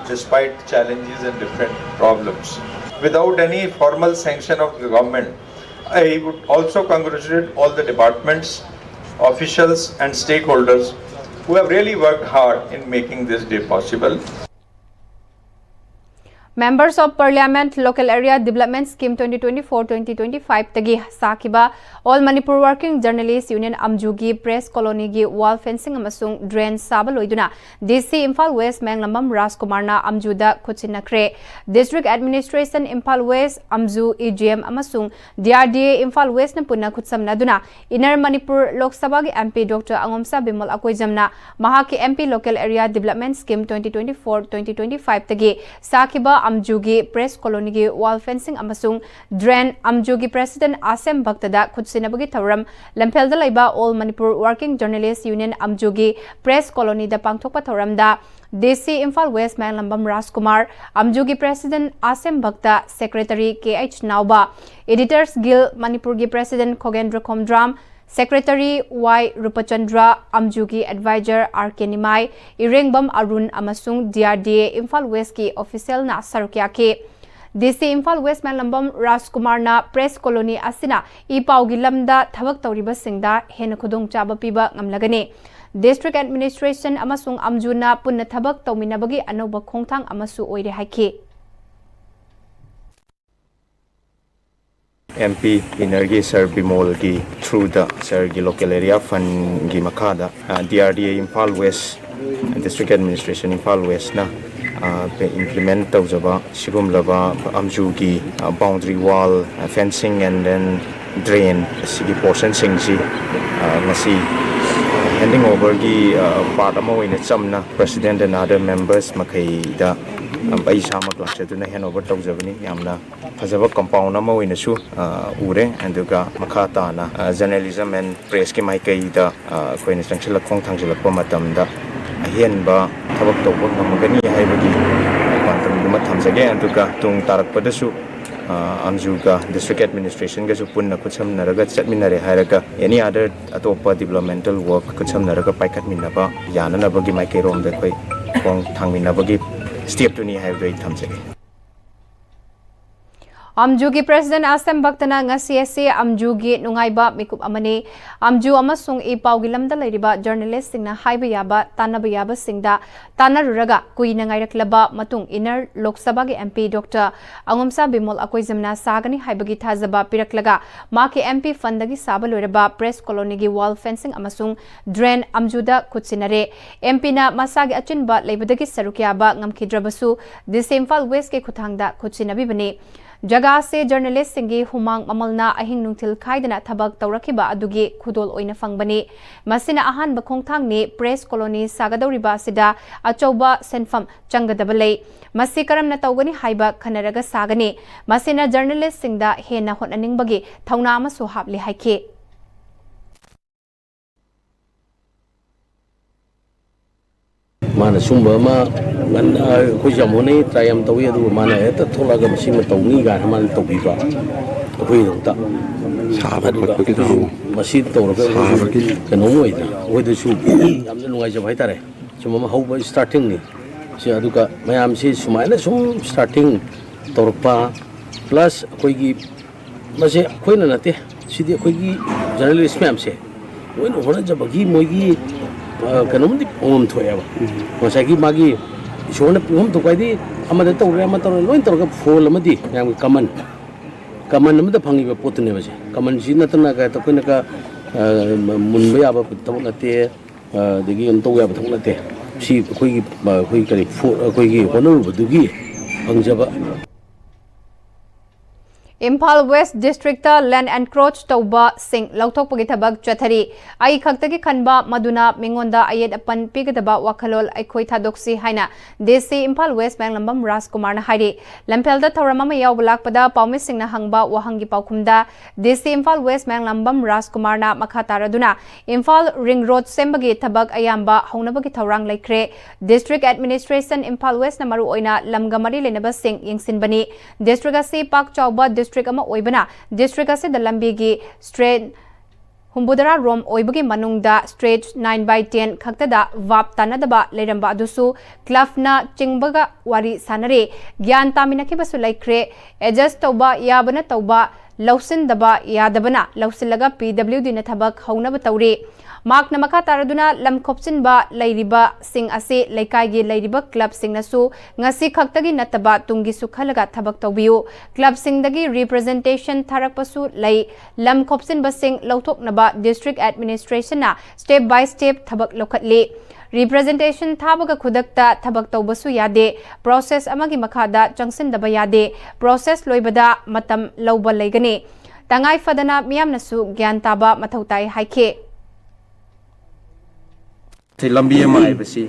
despite challenges and different problems. Without any formal sanction of the government, I would also congratulate all the departments, officials, and stakeholders who have really worked hard in making this day possible. Members of Parliament Local Area Development Scheme twenty twenty-four twenty twenty-five ꯇꯒꯤ ꯁꯥꯈꯤꯕ All Manipur Working Journalist Union ꯑꯝꯖꯨꯒꯤ Press Colony ꯒꯤ wall fencing ꯑꯃꯁꯨꯡ drain ꯁꯥꯕ ꯂꯣꯏꯗꯨꯅ D C Imphal West ꯃꯌꯥꯡꯂꯝꯕꯝ ꯔꯥꯖꯀꯨꯃꯥꯔꯅ ꯑꯝꯖꯨꯗ ꯈꯨꯠꯁꯤꯟꯅꯈ꯭ꯔꯦ꯫ District Administration Imphal West, ꯑꯝꯖꯨ E G M ꯑꯃꯁꯨꯡ D R D A Imphal West ꯅ ꯄꯨꯟꯅ ꯈꯨꯠꯁꯝꯅꯗꯨꯅ Inner Manipur ꯂꯣꯛ ꯁꯚꯥꯒꯤ M P Doctor ꯑꯉꯣꯝꯁꯥ Bimol ꯑꯀꯣꯏꯖꯝꯅ ꯃꯍꯥꯛꯀꯤ M P Local Area Development Scheme twenty twenty-four twenty twenty-five ꯇꯒꯤ ꯁꯥꯈꯤꯕ ꯑꯝꯖꯨꯒꯤ Press Colony ꯒꯤ wall fencing ꯑꯃꯁꯨꯡ drain ꯑꯝꯖꯨꯒꯤ President ꯑꯥꯁꯦꯝ ꯚꯛꯇꯗ ꯈꯨꯠꯁꯤꯟꯅꯕꯒꯤ ꯊꯧꯔꯝ ꯂꯝꯐꯦꯜꯗ ꯂꯩꯕ All Manipur Working Journalist Union ꯑꯝꯖꯨꯒꯤ Press Colony ꯗ ꯄꯥꯡꯊꯣꯛꯄ ꯊꯧꯔꯝꯗ D C ꯏꯝꯐꯥꯜ West ꯃꯌꯥꯡꯂꯝꯕꯝ ꯔꯥꯖꯀꯨꯃꯥꯔ, ꯑꯝꯖꯨꯒꯤ President ꯑꯥꯁꯦꯝ ꯚꯛꯇ, Secretary K H ꯅꯥꯎꯕ, Editors Guild ꯃꯅꯤꯄꯨꯔꯒꯤ President ꯈꯣꯒꯦꯟꯗ꯭ꯔ Khomdram, Secretary Y ꯔꯨꯄꯆꯟꯗ꯭ꯔ, ꯑꯝꯖꯨꯒꯤ Advisor R K ꯅꯤꯃꯥꯏ, ꯏꯔꯦꯡꯕꯝ ꯑꯔꯨꯟ ꯑꯃꯁꯨꯡ D R D A Imphal West ꯀꯤ official ꯅ ꯁꯔꯨꯛ ꯌꯥꯈꯤ꯫ D C ꯏꯝꯐꯥꯜ West ꯃꯌꯥꯡꯂꯝꯕꯝ ꯔꯥꯖꯀꯨꯃꯥꯔꯅ Press Colony ꯑꯁꯤꯅ E ꯄꯥꯎꯒꯤ ꯂꯝꯗ ꯊꯕꯛ ꯇꯧꯔꯤꯕꯁꯤꯡꯗ ꯍꯦꯟꯅ ꯈꯨꯗꯣꯡꯆꯥꯕ ꯄꯤꯕ ꯉꯝꯂꯒꯅꯤ꯫ District Administration ꯑꯃꯁꯨꯡ ꯑꯝꯖꯨꯅ ꯄꯨꯟꯅ ꯊꯕꯛ ꯇꯧꯃꯤꯟꯅꯕꯒꯤ ꯑꯅꯧꯕ ꯈꯣꯡꯊꯥꯡ ꯑꯃꯁꯨ ꯑꯣꯏꯔꯦ ꯍꯥꯏꯈꯤ꯫ M P Inner ꯒꯤ Sir ꯕꯤꯃꯣꯜꯒꯤ through ꯗ Sir ꯒꯤ Local Area Fund ꯒꯤ ꯃꯈꯥꯗ, ꯑ, D R D A Imphal West, District Administration Imphal West ꯅ, ꯑ, implement ꯇꯧꯖꯕ ꯁꯤꯒꯨꯝꯂꯕ ꯑꯝꯖꯨꯒꯤ, ꯑ, boundary wall, ꯑ, fencing and then drain ꯁꯤꯒꯤ portion ꯁꯤꯡꯁꯤ, ꯑ, ꯉꯁꯤ handing over ꯒꯤ, ꯑ, part ꯑꯃ ꯑꯣꯏꯅ ꯆꯝꯅ President and other members ꯃꯈꯩꯗ, ꯑ, ꯑꯩ ꯏꯁꯥꯃꯛ ꯂꯥꯛꯆꯗꯨꯅ hand over ꯇꯧꯖꯕꯅꯤ꯫ ꯌꯥꯝꯅ ꯐꯖꯕ compound ꯑꯃ ꯑꯣꯏꯅꯁꯨ, ꯑ, ꯎꯔꯦ꯫ ꯑꯗꯨꯒ ꯃꯈꯥ ꯇꯥꯅ, ꯑ, journalism and press ꯀꯤ ꯃꯥꯏꯀꯩꯗ, ꯑ, ꯑꯩꯈꯣꯏꯅ ꯆꯪꯁꯤꯜꯂꯛ-, ꯈꯣꯡ ꯊꯥꯡꯖꯤꯜꯂꯛꯄ ꯃꯇꯝꯗ, ꯑꯍꯦꯟꯕ ꯊꯕꯛ ꯇꯧꯕ ꯉꯝꯃꯒꯅꯤ ꯍꯥꯏꯕꯒꯤ ꯄꯥꯟꯗꯝꯗꯨꯃ ꯊꯝꯖꯒꯦ꯫ ꯑꯗꯨꯒ ꯇꯨꯡ ꯇꯥꯔꯛꯄꯗꯁꯨ, ꯑ, ꯑꯝꯖꯨꯒ district administrationꯒꯁꯨ ꯄꯨꯟꯅ ꯈꯨꯠꯁꯝꯅꯔꯒ ꯆꯠꯃꯤꯟꯅꯔꯦ ꯍꯥꯏꯔꯒ any other ꯑꯇꯣꯞꯄ developmental work ꯈꯨꯠꯁꯝꯅꯔꯒ ꯄꯥꯏꯈꯠꯃꯤꯟꯅꯕ ꯌꯥꯅꯅꯕꯒꯤ ꯃꯥꯏꯀꯩꯔꯣꯝꯗ ꯑꯩꯈꯣꯏ ꯈꯣꯡ ꯊꯥꯡꯃꯤꯟꯅꯕꯒꯤ stepꯇꯨꯅꯤ ꯍꯥꯏꯕꯗꯨ ꯑꯩ ꯊꯝꯖꯒꯦ꯫ ꯑꯝꯖꯨꯒꯤ president ꯑꯁꯦꯝ ꯚꯛꯇꯅ ꯉꯁꯤ ꯑꯁꯤ ꯑꯝꯖꯨꯒꯤ ꯅꯨꯡꯉꯥꯏꯕ ꯃꯤꯀꯨꯞ ꯑꯃꯅꯤ꯫ ꯑꯝꯖꯨ ꯑꯃꯁꯨꯡ ꯏ ꯄꯥꯎꯒꯤ ꯂꯝꯗ ꯂꯩꯔꯤꯕ journalistꯁꯤꯡꯅ ꯍꯥꯏꯕ ꯌꯥꯕ, ꯇꯥꯟꯅꯕ ꯌꯥꯕꯁꯤꯡꯗ ꯇꯥꯟꯅꯔꯨꯔꯒ ꯀꯨꯏꯅ ꯉꯥꯏꯔꯛꯂꯕ ꯃꯇꯨꯡ inner ꯂꯣꯛ ꯁꯚꯥꯒꯤ MP Doctor ꯑꯉꯣꯝꯁꯥ ꯕꯤꯃꯣꯜ ꯑꯀꯣꯏꯖꯝꯅ ꯁꯥꯒꯅꯤ ꯍꯥꯏꯕꯒꯤ ꯊꯥꯖꯕ ꯄꯤꯔꯛꯂꯒ ꯃꯍꯥꯛꯀꯤ MP fundꯗꯒꯤ ꯁꯥꯕ ꯂꯣꯏꯔꯕ press colonyꯒꯤ wall fencing ꯑꯃꯁꯨꯡ drain ꯑꯝꯖꯨꯗ ꯈꯨꯠꯁꯤꯟꯅꯔꯦ꯫ MPꯅ ꯃꯁꯥꯒꯤ ꯑꯆꯤꯟꯕ ꯂꯩꯕꯗꯒꯤ ꯁꯔꯨꯛ ꯌꯥꯕ ꯉꯝꯈꯤꯗ꯭ꯔꯕꯁꯨ DC ꯏꯝꯐꯥꯜ Westꯀꯤ ꯈꯨꯠꯊꯥꯡꯗ ꯈꯨꯠꯁꯤꯟꯅꯕꯤꯕꯅꯤ꯫ ꯖꯒꯥ ꯑꯁꯤ journalistꯁꯤꯡꯒꯤ ꯍꯨꯃꯥꯡ ꯃꯃꯜꯅ ꯑꯍꯤꯡ ꯅꯨꯡꯊꯤꯜ ꯈꯥꯏꯗꯅ ꯊꯕꯛ ꯇꯧꯔꯛꯈꯤꯕ ꯑꯗꯨꯒꯤ ꯈꯨꯗꯣꯜ ꯑꯣꯏꯅ ꯐꯪꯕꯅꯤ꯫ ꯃꯁꯤꯅ ꯑꯍꯥꯟꯕ ꯈꯣꯡꯊꯥꯡꯅꯤ꯫ Press colony ꯁꯥꯒꯗꯧꯔꯤꯕ ꯑꯁꯤꯗ ꯑꯆꯧꯕ ꯁꯦꯟꯐꯝ ꯆꯪꯒꯗꯕ ꯂꯩ꯫ ꯃꯁꯤ ꯀꯔꯝꯅ ꯇꯧꯒꯅꯤ ꯍꯥꯏꯕ ꯈꯟꯅꯔꯒ ꯁꯥꯒꯅꯤ꯫ ꯃꯁꯤꯅ journalistꯁꯤꯡꯗ ꯍꯦꯟꯅ ꯍꯣꯠꯅꯅꯤꯡꯕꯒꯤ ꯊꯧꯅꯥ ꯑꯃꯁꯨ ꯍꯥꯞꯂꯤ ꯍꯥꯏꯈꯤ꯫ ꯃꯥꯅ ꯁꯨꯝꯕ ꯑꯃ ꯉꯟꯅ, ꯑꯩꯈꯣꯏꯁꯨ ꯌꯥꯝ ꯍꯣꯠꯅꯩ, try ꯌꯥꯝ ꯇꯧꯏ, ꯑꯗꯨꯕꯨ ꯃꯥꯅ ꯍꯦꯛꯇ ꯊꯣꯛꯂꯛꯑꯒ ꯃꯁꯤꯃ ꯇꯧꯅꯤ ꯀꯥꯏꯅ ꯃꯥꯅ ꯇꯧꯕꯤꯕ ꯑꯩꯈꯣꯏꯒꯤꯗꯃꯛꯇ꯫ ꯁꯥꯕ ꯑꯗꯨꯒ ꯈꯣꯠꯄꯒꯤ ꯑꯩꯈꯣꯏꯁꯨ ꯊꯧꯑꯣꯡ꯫ ꯃꯁꯤ ꯇꯧꯔꯒ ꯑꯩꯈꯣꯏꯁꯨ ꯁꯥꯕꯒꯤ꯫ ꯀꯩꯅꯣꯝ ꯑꯣꯏꯗꯅ ꯑꯩꯈꯣꯏꯗꯁꯨ ꯌꯥꯝꯅ ꯅꯨꯡꯉꯥꯏꯖꯕ ꯍꯥꯏꯇꯥꯔꯦ꯫ ꯁꯨꯝ ꯑꯃ ꯍꯧꯕ startingꯅꯤ꯫ ꯁꯤ ꯑꯗꯨꯒ ꯃꯌꯥꯝꯁꯤ ꯁꯨꯃꯥꯏꯅ ꯁꯨꯝ starting ꯇꯧꯔꯛꯄ, plus ꯑꯩꯈꯣꯏꯒꯤ ꯃꯁꯦ ꯑꯩꯈꯣꯏꯅ ꯅꯠꯇꯦ, ꯁꯤꯗꯤ ꯑꯩꯈꯣꯏꯒꯤ journalist ꯃꯌꯥꯝꯁꯦ ꯂꯣꯏꯅ ꯍꯣꯠꯅꯖꯕꯒꯤ ꯃꯣꯏꯒꯤ, ꯑ, ꯀꯩꯅꯣꯝꯗꯤ ꯐꯪꯐꯝ ꯊꯣꯛꯑꯦꯕ꯫ ꯉꯁꯥꯏꯒꯤ ꯃꯥꯒꯤ ꯏꯁꯣꯔꯅ ꯄꯤꯐꯝ ꯊꯣꯛꯄ ꯍꯥꯏꯗꯤ ꯑꯃꯗ ꯇꯧꯔꯦ, ꯑꯃ ꯇꯧꯔꯦ, ꯂꯣꯏ ꯇꯧꯔꯒ ꯐꯣꯜ ꯑꯃꯗꯤ ꯃꯌꯥꯝꯒꯤ common, common ꯑꯃꯗ ꯐꯪꯉꯤꯕ ꯄꯣꯠꯇꯨꯅꯦꯕ ꯁꯦ꯫ Commonꯁꯤ ꯅꯠꯇꯅ ꯀ-, ꯑꯩꯈꯣꯏꯅ ꯀ-, ꯑ, ꯃꯨꯟꯕ ꯌꯥꯕ ꯊꯕꯛ ꯅꯠꯇꯦ, ꯑ, ꯑꯗꯒꯤ ꯀꯩꯅꯣ ꯇꯧꯕ ꯌꯥꯕ ꯊꯕꯛ ꯅꯠꯇꯦ꯫ ꯁꯤ ꯑꯩꯈꯣꯏꯒꯤ, ꯑ, ꯑꯩꯈꯣꯏꯒꯤ ꯀꯔꯤ, ꯐꯣ-, ꯑꯩꯈꯣꯏꯒꯤ ꯍꯣꯠꯅꯔꯨꯕꯗꯨꯒꯤ ꯐꯪꯖꯕ꯫ ꯏꯝꯐꯥꯜ ꯋꯦꯁ ꯗꯤꯁꯇ꯭ꯔꯤꯛꯇ ꯂꯦꯟ ꯑꯦꯟꯀ꯭ꯔꯣꯆ ꯇꯧꯕꯁꯤꯡ ꯂꯧꯊꯣꯛꯄꯒꯤ ꯊꯕꯛ ꯆꯠꯊꯔꯤ꯫ ꯑꯩ ꯈꯛꯇꯒꯤ ꯈꯟꯕ ꯃꯗꯨꯅ ꯃꯤꯉꯣꯟꯗ ꯑꯌꯦꯠ ꯑꯄꯟ ꯄꯤꯒꯗꯕ ꯋꯥꯈꯜꯂꯣꯟ ꯑꯩꯈꯣꯏ ꯊꯥꯗꯣꯛꯁꯤ ꯍꯥꯏꯅ ꯗꯤ ꯁꯤ ꯏꯝꯐꯥꯜ ꯋꯦꯁ ꯃꯌꯥꯡꯂꯝꯕꯝ ꯔꯥꯖꯀꯨꯃꯥꯔꯅ ꯍꯥꯏꯔꯤ꯫ ꯂꯝꯐꯦꯜꯗ ꯊꯧꯔꯝ ꯑꯃ ꯌꯥꯎꯕ ꯂꯥꯛꯄꯗ ꯄꯥꯎꯃꯤꯁꯤꯡꯅ ꯍꯪꯕ ꯋꯥꯍꯪꯒꯤ ꯄꯥꯎꯈꯨꯝꯗ ꯗꯤ ꯁꯤ ꯏꯝꯐꯥꯜ ꯋꯦꯁ ꯃꯌꯥꯡꯂꯝꯕꯝ ꯔꯥꯖꯀꯨꯃꯥꯔꯅ ꯃꯈꯥ ꯇꯥꯔꯗꯨꯅ ꯏꯝꯐꯥꯜ ꯔꯤꯡ ꯔꯣꯗ ꯁꯦꯝꯕꯒꯤ ꯊꯕꯛ ꯑꯌꯥꯝꯕ ꯍꯧꯅꯕꯒꯤ ꯊꯧꯔꯥꯡ ꯂꯩꯈ꯭ꯔꯦ꯫ ꯗꯤꯁꯇ꯭ꯔꯤꯛ ꯑꯦꯗꯃꯤꯅꯤꯁꯇ꯭ꯔꯦꯁꯟ ꯏꯝꯐꯥꯜ ꯋꯦꯁꯅ ꯃꯔꯨꯑꯣꯏꯅ ꯂꯝꯒ ꯃꯔꯤ ꯂꯩꯅꯕꯁꯤꯡ ꯌꯦꯡꯁꯤꯟꯕꯅꯤ꯫ ꯗꯤꯁꯇ꯭ꯔꯤꯛ ꯑꯁꯤ ꯄꯥꯛ ꯆꯥꯎꯕ ꯗꯤꯁꯇ꯭ꯔꯤꯛ ꯑꯃ ꯑꯣꯏꯕꯅ ꯗꯤꯁꯇ꯭ꯔꯤꯛ ꯑꯁꯤꯗ ꯂꯝꯕꯤꯒꯤ ꯁ꯭ꯇ꯭ꯔꯦꯠ ꯍꯨꯝꯐꯨꯇꯔꯥ ꯔꯣꯝ ꯑꯣꯏꯕꯒꯤ ꯃꯅꯨꯡꯗ ꯁ꯭ꯇ꯭ꯔꯦꯠ nine by ten ꯈꯛꯇꯗ ꯚꯥꯞ ꯇꯥꯅꯗꯕ ꯂꯩꯔꯝꯕ ꯑꯗꯨꯁꯨ ꯀ꯭ꯂꯕꯅ ꯆꯤꯡꯕꯒ ꯋꯥꯔꯤ ꯁꯥꯅꯔꯦ꯫ ꯒ꯭ꯌꯥꯟ ꯇꯥꯃꯤꯟꯅꯈꯤꯕꯁꯨ ꯂꯩꯈ꯭ꯔꯦ꯫ ꯑꯦꯗꯖꯁ ꯇꯧꯕ ꯌꯥꯕꯅ ꯇꯧꯕ, ꯂꯧꯁꯤꯟꯗꯕ ꯌꯥꯗꯕꯅ ꯂꯧꯁꯤꯜꯂꯒ ꯄꯤ ꯗꯕ꯭ꯂꯤꯎ ꯗꯤꯅ ꯊꯕꯛ ꯍꯧꯅꯕ ꯇꯧꯔꯤ꯫ ꯃꯍꯥꯛꯅ ꯃꯈꯥ ꯇꯥꯔꯗꯨꯅ ꯂꯝ ꯈꯣꯞꯆꯤꯟꯕ ꯂꯩꯔꯤꯕꯁꯤꯡ ꯑꯁꯤ ꯂꯩꯀꯥꯏꯒꯤ ꯂꯩꯔꯤꯕ ꯀ꯭ꯂꯕꯁꯤꯡꯅꯁꯨ ꯉꯁꯤ ꯈꯛꯇꯒꯤ ꯅꯠꯇꯕ ꯇꯨꯡꯒꯤꯁꯨ ꯈꯜꯂꯒ ꯊꯕꯛ ꯇꯧꯕꯤꯌꯨ꯫ ꯀ꯭ꯂꯕꯁꯤꯡꯗꯒꯤ ꯔꯤꯄ꯭ꯔꯖꯦꯟꯇꯦꯁꯟ ꯊꯥꯔꯛꯄꯁꯨ ꯂꯩ꯫ ꯂꯝ ꯈꯣꯞꯆꯤꯟꯕꯁꯤꯡ ꯂꯧꯊꯣꯛꯅꯕ ꯗꯤꯁꯇ꯭ꯔꯤꯛ ꯑꯦꯗꯃꯤꯅꯤꯁꯇ꯭ꯔꯦꯁꯟꯅ ꯁ꯭ꯇꯦꯞ ꯕꯥꯏ ꯁ꯭ꯇꯦꯞ ꯊꯕꯛ ꯂꯧꯈꯠꯂꯤ꯫ ꯔꯤꯄ꯭ꯔꯖꯦꯟꯇꯦꯁꯟ ꯊꯥꯕꯒ ꯈꯨꯗꯛꯇ ꯊꯕꯛ ꯇꯧꯕꯁꯨ ꯌꯥꯗꯦ꯫ ꯄ꯭ꯔꯣꯁꯦꯁ ꯑꯃꯒꯤ ꯃꯈꯥꯗ ꯆꯪꯁꯤꯟꯗꯕ ꯌꯥꯗꯦ꯫ ꯄ꯭ꯔꯣꯁꯦꯁ ꯂꯣꯏꯕꯗ ꯃꯇꯝ ꯂꯧꯕ ꯂꯩꯒꯅꯤ꯫ ꯇꯉꯥꯏ ꯐꯗꯅ ꯃꯤꯌꯥꯝꯅꯁꯨ ꯒ꯭ꯌꯥꯟ ꯇꯥꯕ ꯃꯊꯧ ꯇꯥꯏ ꯍꯥꯏꯈꯤ꯫ ꯂꯝꯕꯤ ꯑꯃ ꯍꯥꯏꯕꯁꯤ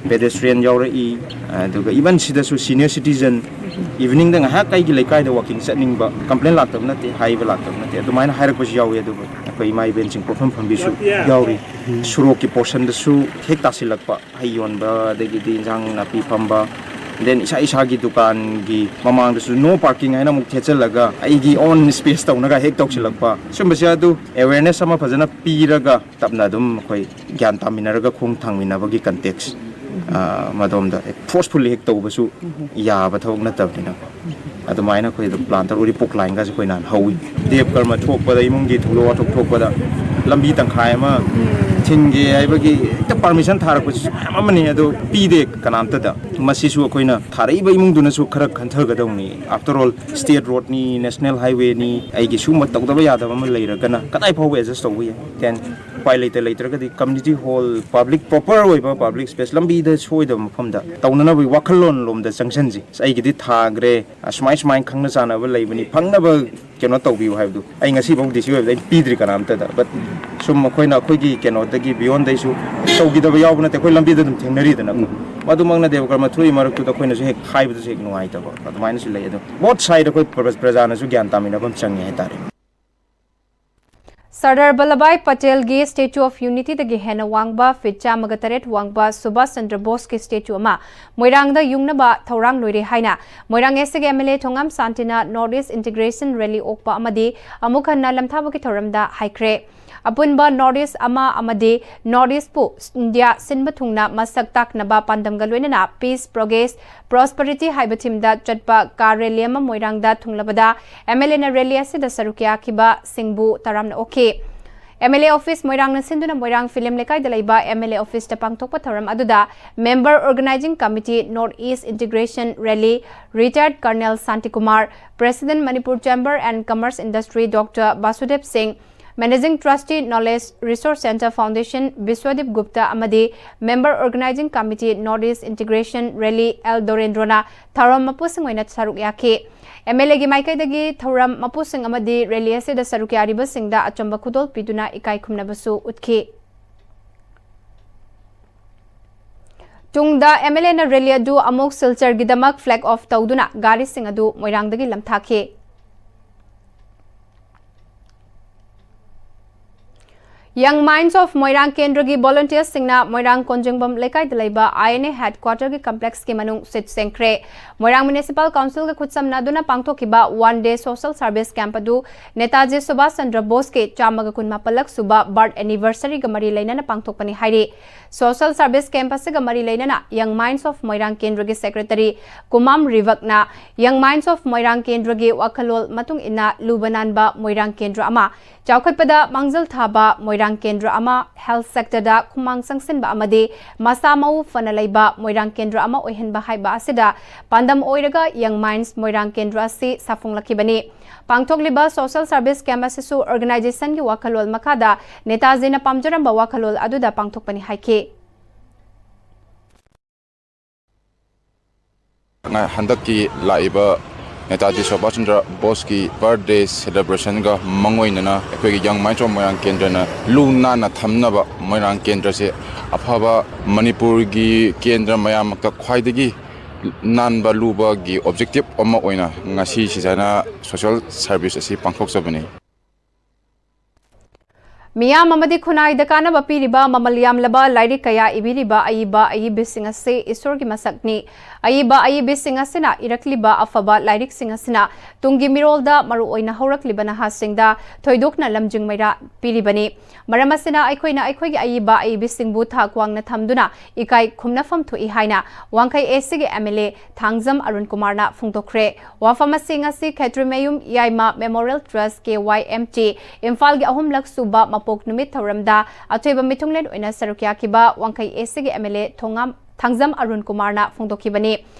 ꯄꯦꯗꯦꯁꯇ꯭ꯔꯤꯌꯟ ꯌꯥꯎꯔꯛꯏ, ꯑꯗꯨꯒ ꯏꯚꯟ ꯁꯤꯗꯁꯨ ꯁꯤꯅꯤꯌꯔ ꯁꯤꯇꯤꯖꯟ ꯏꯚꯤꯅꯤꯡꯗ ꯉꯥꯏꯍꯥꯛ ꯑꯩꯒꯤ ꯂꯩꯀꯥꯏꯗ ꯋꯥꯀꯤꯡ ꯆꯠꯅꯤꯡꯕ ꯀꯝꯄ꯭ꯂꯦꯟ ꯂꯥꯛꯇꯕ ꯅꯠꯇꯦ, ꯍꯥꯏꯕ ꯂꯥꯛꯇꯕ ꯅꯠꯇꯦ, ꯑꯗꯨꯃꯥꯏꯅ ꯍꯥꯏꯔꯛꯄꯁꯨ ꯌꯥꯎꯏ꯫ ꯑꯗꯨꯒ ꯑꯩꯈꯣꯏ ꯏꯃꯥ ꯏꯕꯦꯟꯁꯤꯡ ꯄꯣꯠꯐꯝ ꯐꯝꯕꯤꯁꯨ ꯌꯥꯎꯔꯤ꯫ ꯁꯣꯔꯣꯛꯀꯤ ꯄꯣꯔꯁꯟꯗꯁꯨ ꯍꯦꯛ ꯇꯥꯁꯤꯜꯂꯛꯄ, ꯍꯩ ꯌꯣꯟꯕ, ꯑꯗꯒꯤꯗꯤ ꯏꯟꯁꯥꯡ ꯅꯥꯄꯤ ꯐꯝꯕ, ꯗꯦꯟ ꯏꯁꯥ ꯏꯁꯥꯒꯤ ꯗꯨꯀꯥꯟꯒꯤ ꯃꯃꯥꯡꯗꯁꯨ ꯅꯣ ꯄꯥꯔꯀꯤꯡ ꯍꯥꯏꯅ ꯑꯃꯨꯛ ꯊꯦꯠꯆꯜꯂꯒ ꯑꯩꯒꯤ ꯑꯣꯟ ꯁ꯭ꯄꯦꯁ ꯇꯧꯅꯒ ꯍꯦꯛ ꯇꯧꯁꯤꯜꯂꯛꯄ, ꯁꯨꯝꯕꯁꯦ ꯑꯗꯨ ꯑꯦꯋꯦꯔꯅꯦꯁ ꯑꯃ ꯐꯖꯅ ꯄꯤꯔꯒ ꯇꯞꯅ ꯑꯗꯨꯝ ꯑꯩꯈꯣꯏ ꯒ꯭ꯌꯥꯟ ꯇꯥꯃꯤꯟꯅꯔꯒ ꯈꯣꯡ ꯊꯥꯡꯃꯤꯟꯅꯕꯒꯤ ꯀꯟꯇꯦꯛꯁ, ꯑ, ꯃꯗꯣꯝꯗ ꯐꯣꯔꯁꯐꯨꯜꯂꯤ ꯍꯦꯛ ꯇꯧꯕꯁꯨ ꯌꯥꯕ ꯊꯕꯛ ꯅꯠꯇꯕꯅꯤꯅ, ꯑꯗꯨꯃꯥꯏꯅ ꯑꯩꯈꯣꯏ ꯑꯗꯨꯝ ꯄ꯭ꯂꯥꯟ ꯇꯧꯔ ꯎꯔꯤꯄꯣꯛ ꯂꯥꯏꯟꯒꯁꯦ ꯑꯩꯈꯣꯏ ꯅꯍꯥꯟ ꯍꯧꯋꯤ꯫ ꯗꯦꯕ ꯀꯔꯃ ꯊꯣꯛꯄꯗ, ꯏꯃꯨꯡꯒꯤ ꯊꯧꯗꯣꯛ ꯋꯥꯊꯣꯛ ꯊꯣꯛꯄꯗ ꯂꯝꯕꯤ ꯇꯪꯈꯥꯏ ꯑꯃ ꯊꯤꯡꯒꯦ ꯍꯥꯏꯕꯒꯤ ꯍꯦꯛꯇ ꯄꯥꯔꯃꯤꯁꯟ ꯊꯥꯔꯛꯄꯁꯤꯁꯨ ꯃꯌꯥꯝ ꯑꯃꯅꯤ, ꯑꯗꯣ ꯄꯤꯗꯦ ꯀꯅꯥꯝꯇꯗ꯫ ꯃꯁꯤꯁꯨ ꯑꯩꯈꯣꯏꯅ ꯊꯥꯔꯛꯏꯕ ꯏꯃꯨꯡꯗꯨꯅꯁꯨ ꯈꯔ ꯈꯟꯊꯒꯗꯧꯅꯤ꯫ ꯑꯥꯐꯇꯔ ꯑꯣꯜ, ꯁ꯭ꯇꯦꯠ ꯔꯣꯗꯅꯤ, ꯅꯦꯁꯅꯦꯜ ꯍꯥꯏꯋꯦꯅꯤ, ꯑꯩꯒꯤ ꯁꯤꯒꯨꯝꯕ ꯇꯧꯗꯕ ꯌꯥꯗꯕ ꯑꯃ ꯂꯩꯔꯒꯅ ꯀꯗꯥꯏ ꯐꯥꯎꯕ ꯑꯦꯗꯖꯁ ꯇꯧꯕ ꯌꯥꯏ? ꯗꯦꯟ ꯎꯄꯥꯏ ꯂꯩꯇ ꯂꯩꯇ꯭ꯔꯒꯗꯤ community hall, public, proper ꯑꯣꯏꯕ public space, ꯂꯝꯕꯤꯗ ꯁꯣꯏꯗꯕ ꯃꯐꯝꯗ ꯇꯧꯅꯅꯕꯒꯤ ꯋꯥꯈꯜꯂꯣꯟ ꯂꯣꯝꯗ ꯆꯪꯁꯤꯟꯁꯤ꯫ ꯑꯁ, ꯑꯩꯒꯤꯗꯤ ꯊꯥꯈ꯭ꯔꯦ, ꯑꯁꯨꯃꯥꯏ ꯁꯨꯃꯥꯏꯅ ꯈꯪꯅ ꯆꯥꯟꯅꯕ ꯂꯩꯕꯅꯤ, ꯐꯪꯅꯕ ꯀꯩꯅꯣ ꯇꯧꯕꯤꯌꯨ ꯍꯥꯏꯕꯗꯨ ꯑꯩ ꯉꯁꯤꯐꯥꯎ ꯗꯤ ꯁꯤ ꯑꯣꯏꯕꯗ ꯑꯩ ꯄꯤꯗ꯭ꯔꯤ ꯀꯅꯥꯝꯇꯗ꯫ But ꯁꯨꯝ ꯑꯩꯈꯣꯏꯅ ꯑꯩꯈꯣꯏꯒꯤ ꯀꯩꯅꯣꯗꯒꯤ beyond ꯗꯩꯁꯨ ꯇꯧꯈꯤꯗꯕ ꯌꯥꯎꯕ ꯅꯠꯇꯦ, ꯑꯩꯈꯣꯏ ꯂꯝꯕꯤꯗ ꯑꯗꯨꯝ ꯊꯦꯡꯅꯔꯤꯗꯅꯀꯣ꯫ ꯃꯗꯨꯃꯛꯅ ꯗꯦꯕ ꯀꯔꯃ ꯊꯣꯛꯏ ꯃꯔꯛꯇꯨꯗ ꯑꯩꯈꯣꯏꯅꯁꯨ ꯍꯦꯛ ꯍꯥꯏꯕꯗꯁꯨ ꯍꯦꯛ ꯅꯨꯡꯉꯥꯏꯇꯕ ꯑꯗꯨꯃꯥꯏꯅꯁꯨ ꯂꯩ꯫ ꯑꯗꯣ both side ꯑꯩꯈꯣꯏ ꯄ꯭ꯔꯖꯥꯅꯁꯨ ꯒ꯭ꯌꯥꯟ ꯇꯥꯃꯤꯟꯅꯕ ꯑꯃ ꯆꯪꯉꯦ ꯍꯥꯏꯇꯥꯔꯦ꯫ ꯁꯔꯗꯥꯔ ꯚꯜꯂꯚꯚꯥꯏ ꯄꯇꯦꯜꯒꯤ Statue of Unityꯗꯒꯤ ꯍꯦꯟꯅ ꯋꯥꯡꯕ, ꯐꯤꯠ ꯆꯥꯝꯃꯒ ꯇꯔꯦꯠ ꯋꯥꯡꯕ ꯁꯨꯚꯥꯁ ꯆꯟꯗ꯭ꯔ ꯕꯣꯁꯀꯤ statue ꯑꯃ ꯃꯣꯏꯔꯥꯡꯗ ꯌꯨꯡꯅꯕ ꯊꯧꯔꯥꯡ ꯂꯣꯏꯔꯦ ꯍꯥꯏꯅ ꯃꯣꯏꯔꯥꯡ ꯑꯦꯁ ꯁꯤꯒꯤ ꯑꯦꯝ ꯑꯦꯜ ꯑꯦ ꯊꯣꯉꯥꯝ ꯁꯥꯟꯇꯤꯅ North East Integration Rally ꯑꯣꯛꯄ ꯑꯃꯗꯤ ꯑꯃꯨꯛ ꯍꯟꯅ ꯂꯝꯊꯥꯕꯒꯤ ꯊꯧꯔꯝꯗ ꯍꯥꯏꯈ꯭ꯔꯦ꯫ ꯑꯄꯨꯟꯕ North East ꯑꯃ ꯑꯃꯗꯤ North Eastꯄꯨ ꯏꯟꯗꯤꯌꯥ ꯁꯤꯟꯕ ꯊꯨꯡꯅ ꯃꯁꯛ ꯇꯥꯛꯅꯕ ꯄꯥꯟꯗꯝꯒ ꯂꯣꯏꯅꯅ Peace, Progress, Prosperity ꯍꯥꯏꯕ themeꯗ ꯆꯠꯄ car rally ꯑꯃ ꯃꯣꯏꯔꯥꯡꯗ ꯊꯨꯡꯂꯕꯗ ꯑꯦꯝ ꯑꯦꯜ ꯑꯦꯅ rally ꯑꯁꯤꯗ ꯁꯔꯨꯛ ꯌꯥꯈꯤꯕꯁꯤꯡꯕꯨ ꯇꯔꯥꯝꯅ ꯑꯣꯛꯈꯤ꯫ ꯑꯦꯝ ꯑꯦꯜ ꯑꯦ office ꯃꯣꯏꯔꯥꯡꯅ ꯁꯤꯟꯗꯨꯅ ꯃꯣꯏꯔꯥꯡ ꯐꯤꯂꯝ ꯂꯩꯀꯥꯏꯗ ꯂꯩꯕ ꯑꯦꯝ ꯑꯦꯜ ꯑꯦ officeꯇ ꯄꯥꯡꯊꯣꯛꯄ ꯊꯧꯔꯝ ꯑꯗꯨꯗ Member Organising Committee North East Integration Rally, Retired Colonel Shantikumar, President Manipur Chamber and Commerce Industry Doctor ꯕꯥꯁꯨꯗꯦꯕ ꯁꯤꯡ, Managing Trustee Knowledge Resource Centre Foundation ꯕꯤꯁ꯭ꯋꯗꯤꯞ Gupta ꯑꯃꯗꯤ Member Organising Committee North East Integration Rally L ꯗꯣꯔꯦꯟꯗ꯭ꯔꯣꯅ ꯊꯧꯔꯝ ꯃꯄꯨꯁꯤꯡ ꯑꯣꯏꯅ ꯁꯔꯨꯛ ꯌꯥꯈꯤ꯫ ꯑꯦꯝ ꯑꯦꯜ ꯑꯦꯒꯤ ꯃꯥꯏꯀꯩꯗꯒꯤ ꯊꯧꯔꯝ ꯃꯄꯨꯁꯤꯡ ꯑꯃꯗꯤ rally ꯑꯁꯤꯗ ꯁꯔꯨꯛ ꯌꯥꯔꯤꯕꯁꯤꯡꯗ ꯑꯆꯝꯕ ꯈꯨꯗꯣꯜ ꯄꯤꯗꯨꯅ ꯏꯀꯥꯏ ꯈꯨꯝꯅꯕꯁꯨ ꯎꯠꯈꯤ꯫ ꯇꯨꯡꯗ ꯑꯦꯝ ꯑꯦꯜ ꯑꯦꯅ rally ꯑꯗꯨ ꯑꯃꯨꯛ ꯁꯤꯜꯆꯔꯒꯤꯗꯃꯛ flag off ꯇꯧꯗꯨꯅ ꯒꯥꯔꯤꯁꯤꯡ ꯑꯗꯨ ꯃꯣꯏꯔꯥꯡꯗꯒꯤ ꯂꯝꯊꯥꯈꯤ꯫ Young Minds of ꯃꯣꯏꯔꯥꯡ ꯀꯦꯟꯗ꯭ꯔꯒꯤ volunteersꯁꯤꯡꯅ ꯃꯣꯏꯔꯥꯡ ꯀꯣꯟꯖꯦꯡꯕꯝ ꯂꯩꯀꯥꯏꯗ ꯂꯩꯕ I N A headquarterꯒꯤ complexꯀꯤ ꯃꯅꯨꯡ ꯁꯤꯠ ꯁꯦꯡꯈ꯭ꯔꯦ꯫ ꯃꯣꯏꯔꯥꯡ Municipal Councilꯒ ꯈꯨꯠꯁꯝꯅꯗꯨꯅ ꯄꯥꯡꯊꯣꯛꯈꯤꯕ one day social service camp ꯑꯗꯨ ꯅꯦꯇꯥꯖꯤ ꯁꯨꯚꯥꯁ ꯆꯟꯗ꯭ꯔ ꯕꯣꯁꯀꯤ ꯆꯥꯝꯃꯒ ꯀꯨꯟ ꯃꯥꯄꯜꯂꯛ ꯁꯨꯕ birth anniversaryꯒ ꯃꯔꯤ ꯂꯩꯅꯅ ꯄꯥꯡꯊꯣꯛꯄꯅꯤ ꯍꯥꯏꯔꯤ꯫ Social service camp ꯑꯁꯤꯒ ꯃꯔꯤ ꯂꯩꯅꯅ Young Minds of ꯃꯣꯏꯔꯥꯡ ꯀꯦꯟꯗ꯭ꯔꯒꯤ secretary ꯀꯨꯃꯥꯝ ꯔꯤꯕꯛꯅ Young Minds of ꯃꯣꯏꯔꯥꯡ ꯀꯦꯟꯗ꯭ꯔꯒꯤ ꯋꯥꯈꯜꯂꯣꯟ ꯃꯇꯨꯡ ꯏꯟꯅ ꯂꯨꯕ ꯅꯥꯟꯕ ꯃꯣꯏꯔꯥꯡ ꯀꯦꯟꯗ꯭ꯔ ꯑꯃ, ꯆꯥꯎꯈꯠꯄꯗ ꯃꯥꯡꯖꯤꯜ ꯊꯥꯕ ꯃꯣꯏꯔꯥꯡ ꯀꯦꯟꯗ꯭ꯔ ꯑꯃ, health sectorꯗ ꯈꯨꯃꯥꯡ ꯆꯪꯁꯤꯟꯕ ꯑꯃꯗꯤ ꯃꯁꯥ ꯃꯎ ꯐꯅ ꯂꯩꯕ ꯃꯣꯏꯔꯥꯡ ꯀꯦꯟꯗ꯭ꯔ ꯑꯃ ꯑꯣꯏꯍꯟꯕ ꯍꯥꯏꯕ ꯑꯁꯤꯗ ꯄꯥꯟꯗꯝ ꯑꯣꯏꯔꯒ Young Minds ꯃꯣꯏꯔꯥꯡ ꯀꯦꯟꯗ꯭ꯔ ꯑꯁꯤ ꯁꯥꯐꯣꯡꯂꯛꯈꯤꯕꯅꯤ꯫ ꯄꯥꯡꯊꯣꯛꯂꯤꯕ social service camp ꯑꯁꯤꯁꯨ organization ꯒꯤ ꯋꯥꯈꯜꯂꯣꯟ ꯃꯈꯥꯗ ꯅꯦꯇꯥꯖꯤꯅ ꯄꯥꯝꯖꯔꯝꯕ ꯋꯥꯈꯜꯂꯣꯟ ꯑꯗꯨꯗ ꯄꯥꯡꯊꯣꯛꯄꯅꯤ ꯍꯥꯏꯈꯤ꯫ ꯉ-, ꯍꯟꯗꯛꯀꯤ ꯂꯥꯛꯏꯕ ꯅꯦꯇꯥꯖꯤ ꯁꯨꯚꯥꯁ ꯆꯟꯗ꯭ꯔ ꯕꯣꯁꯀꯤ birthday celebration ꯒ ꯃꯥꯡꯑꯣꯏꯅꯅ ꯑꯩꯈꯣꯏꯒꯤ ꯌꯪ ꯃꯥꯏꯟꯁ ꯑꯣꯐ ꯃꯣꯏꯔꯥꯡ ꯀꯦꯟꯗ꯭ꯔꯅ ꯂꯨ ꯅꯥꯟꯅ ꯊꯝꯅꯕ ꯃꯣꯏꯔꯥꯡ ꯀꯦꯟꯗ꯭ꯔꯁꯦ ꯑꯐꯕ ꯃꯅꯤꯄꯨꯔꯒꯤ ꯀꯦꯟꯗ꯭ꯔ ꯃꯌꯥꯝꯃꯛꯇ ꯈ꯭ꯋꯥꯏꯗꯒꯤ ꯅꯥꯟꯕ ꯂꯨꯕꯒꯤ objective ꯑꯃ ꯑꯣꯏꯅ ꯉꯁꯤ ꯁꯤꯁꯥꯏꯅ social service ꯑꯁꯤ ꯄꯥꯡꯊꯣꯛꯆꯕꯅꯤ꯫ ꯃꯤꯌꯥꯝ ꯑꯃꯗꯤ ꯈꯨꯟꯅꯥꯏꯗ ꯀꯥꯟꯅꯕ ꯄꯤꯔꯤꯕ ꯃꯃꯜ ꯌꯥꯝꯂꯕ ꯂꯥꯏꯔꯤꯛ ꯀꯌꯥ ꯏꯕꯤꯔꯤꯕ ꯑꯏꯕ ꯑꯏꯕꯤꯁꯤꯡ ꯑꯁꯤ ꯏꯁꯣꯔꯒꯤ ꯃꯁꯛꯅꯤ꯫ ꯑꯏꯕ ꯑꯏꯕꯤꯁꯤꯡ ꯑꯁꯤꯅ ꯏꯔꯛꯂꯤꯕ ꯑꯐꯕ ꯂꯥꯏꯔꯤꯛꯁꯤꯡ ꯑꯁꯤꯅ ꯇꯨꯡꯒꯤ ꯃꯤꯔꯣꯜꯗ ꯃꯔꯨꯑꯣꯏꯅ ꯍꯧꯔꯛꯂꯤꯕ ꯅꯍꯥꯁꯤꯡꯗ ꯊꯣꯏꯗꯣꯛꯅ ꯂꯝꯖꯤꯡ ꯃꯩꯔꯥ ꯄꯤꯔꯤꯕꯅꯤ꯫ ꯃꯔꯝ ꯑꯁꯤꯅ ꯑꯩꯈꯣꯏꯅ ꯑꯩꯈꯣꯏꯒꯤ ꯑꯏꯕ ꯑꯏꯕꯤꯁꯤꯡꯕꯨ ꯊꯥꯛ ꯋꯥꯡꯅ ꯊꯝꯗꯨꯅ ꯏꯀꯥꯏ ꯈꯨꯝꯅꯐꯝ ꯊꯣꯛꯏ ꯍꯥꯏꯅ ꯋꯥꯡꯈꯩ A C ꯒꯤ M L A Thangjam Arun ꯀꯨꯃꯥꯔꯅ ꯐꯣꯡꯗꯣꯛꯈ꯭ꯔꯦ꯫ ꯋꯥꯐꯝ ꯑꯁꯤ ꯉꯁꯤ ꯈꯦꯇ꯭ꯔꯤꯃꯌꯨꯝ ꯌꯥꯏꯃ Memorial Trust, K Y M T, ꯏꯝꯐꯥꯜꯒꯤ ꯑꯍꯨꯝꯂꯛ ꯁꯨꯕ ꯃꯄꯣꯛ ꯅꯨꯃꯤꯠ ꯊꯧꯔꯝꯗ ꯑꯊꯣꯏꯕ ꯃꯤꯊꯨꯡꯂꯦꯟ ꯑꯣꯏꯅ ꯁꯔꯨꯛ ꯌꯥꯈꯤꯕ ꯋꯥꯡꯈꯩ A C ꯒꯤ M L A ꯊꯣꯉꯥꯝ-, ꯊꯥꯡꯖꯝ ꯑꯔꯨꯟ ꯀꯨꯃꯥꯔꯅ ꯐꯣꯡꯗꯣꯛꯈꯤꯕꯅꯤ꯫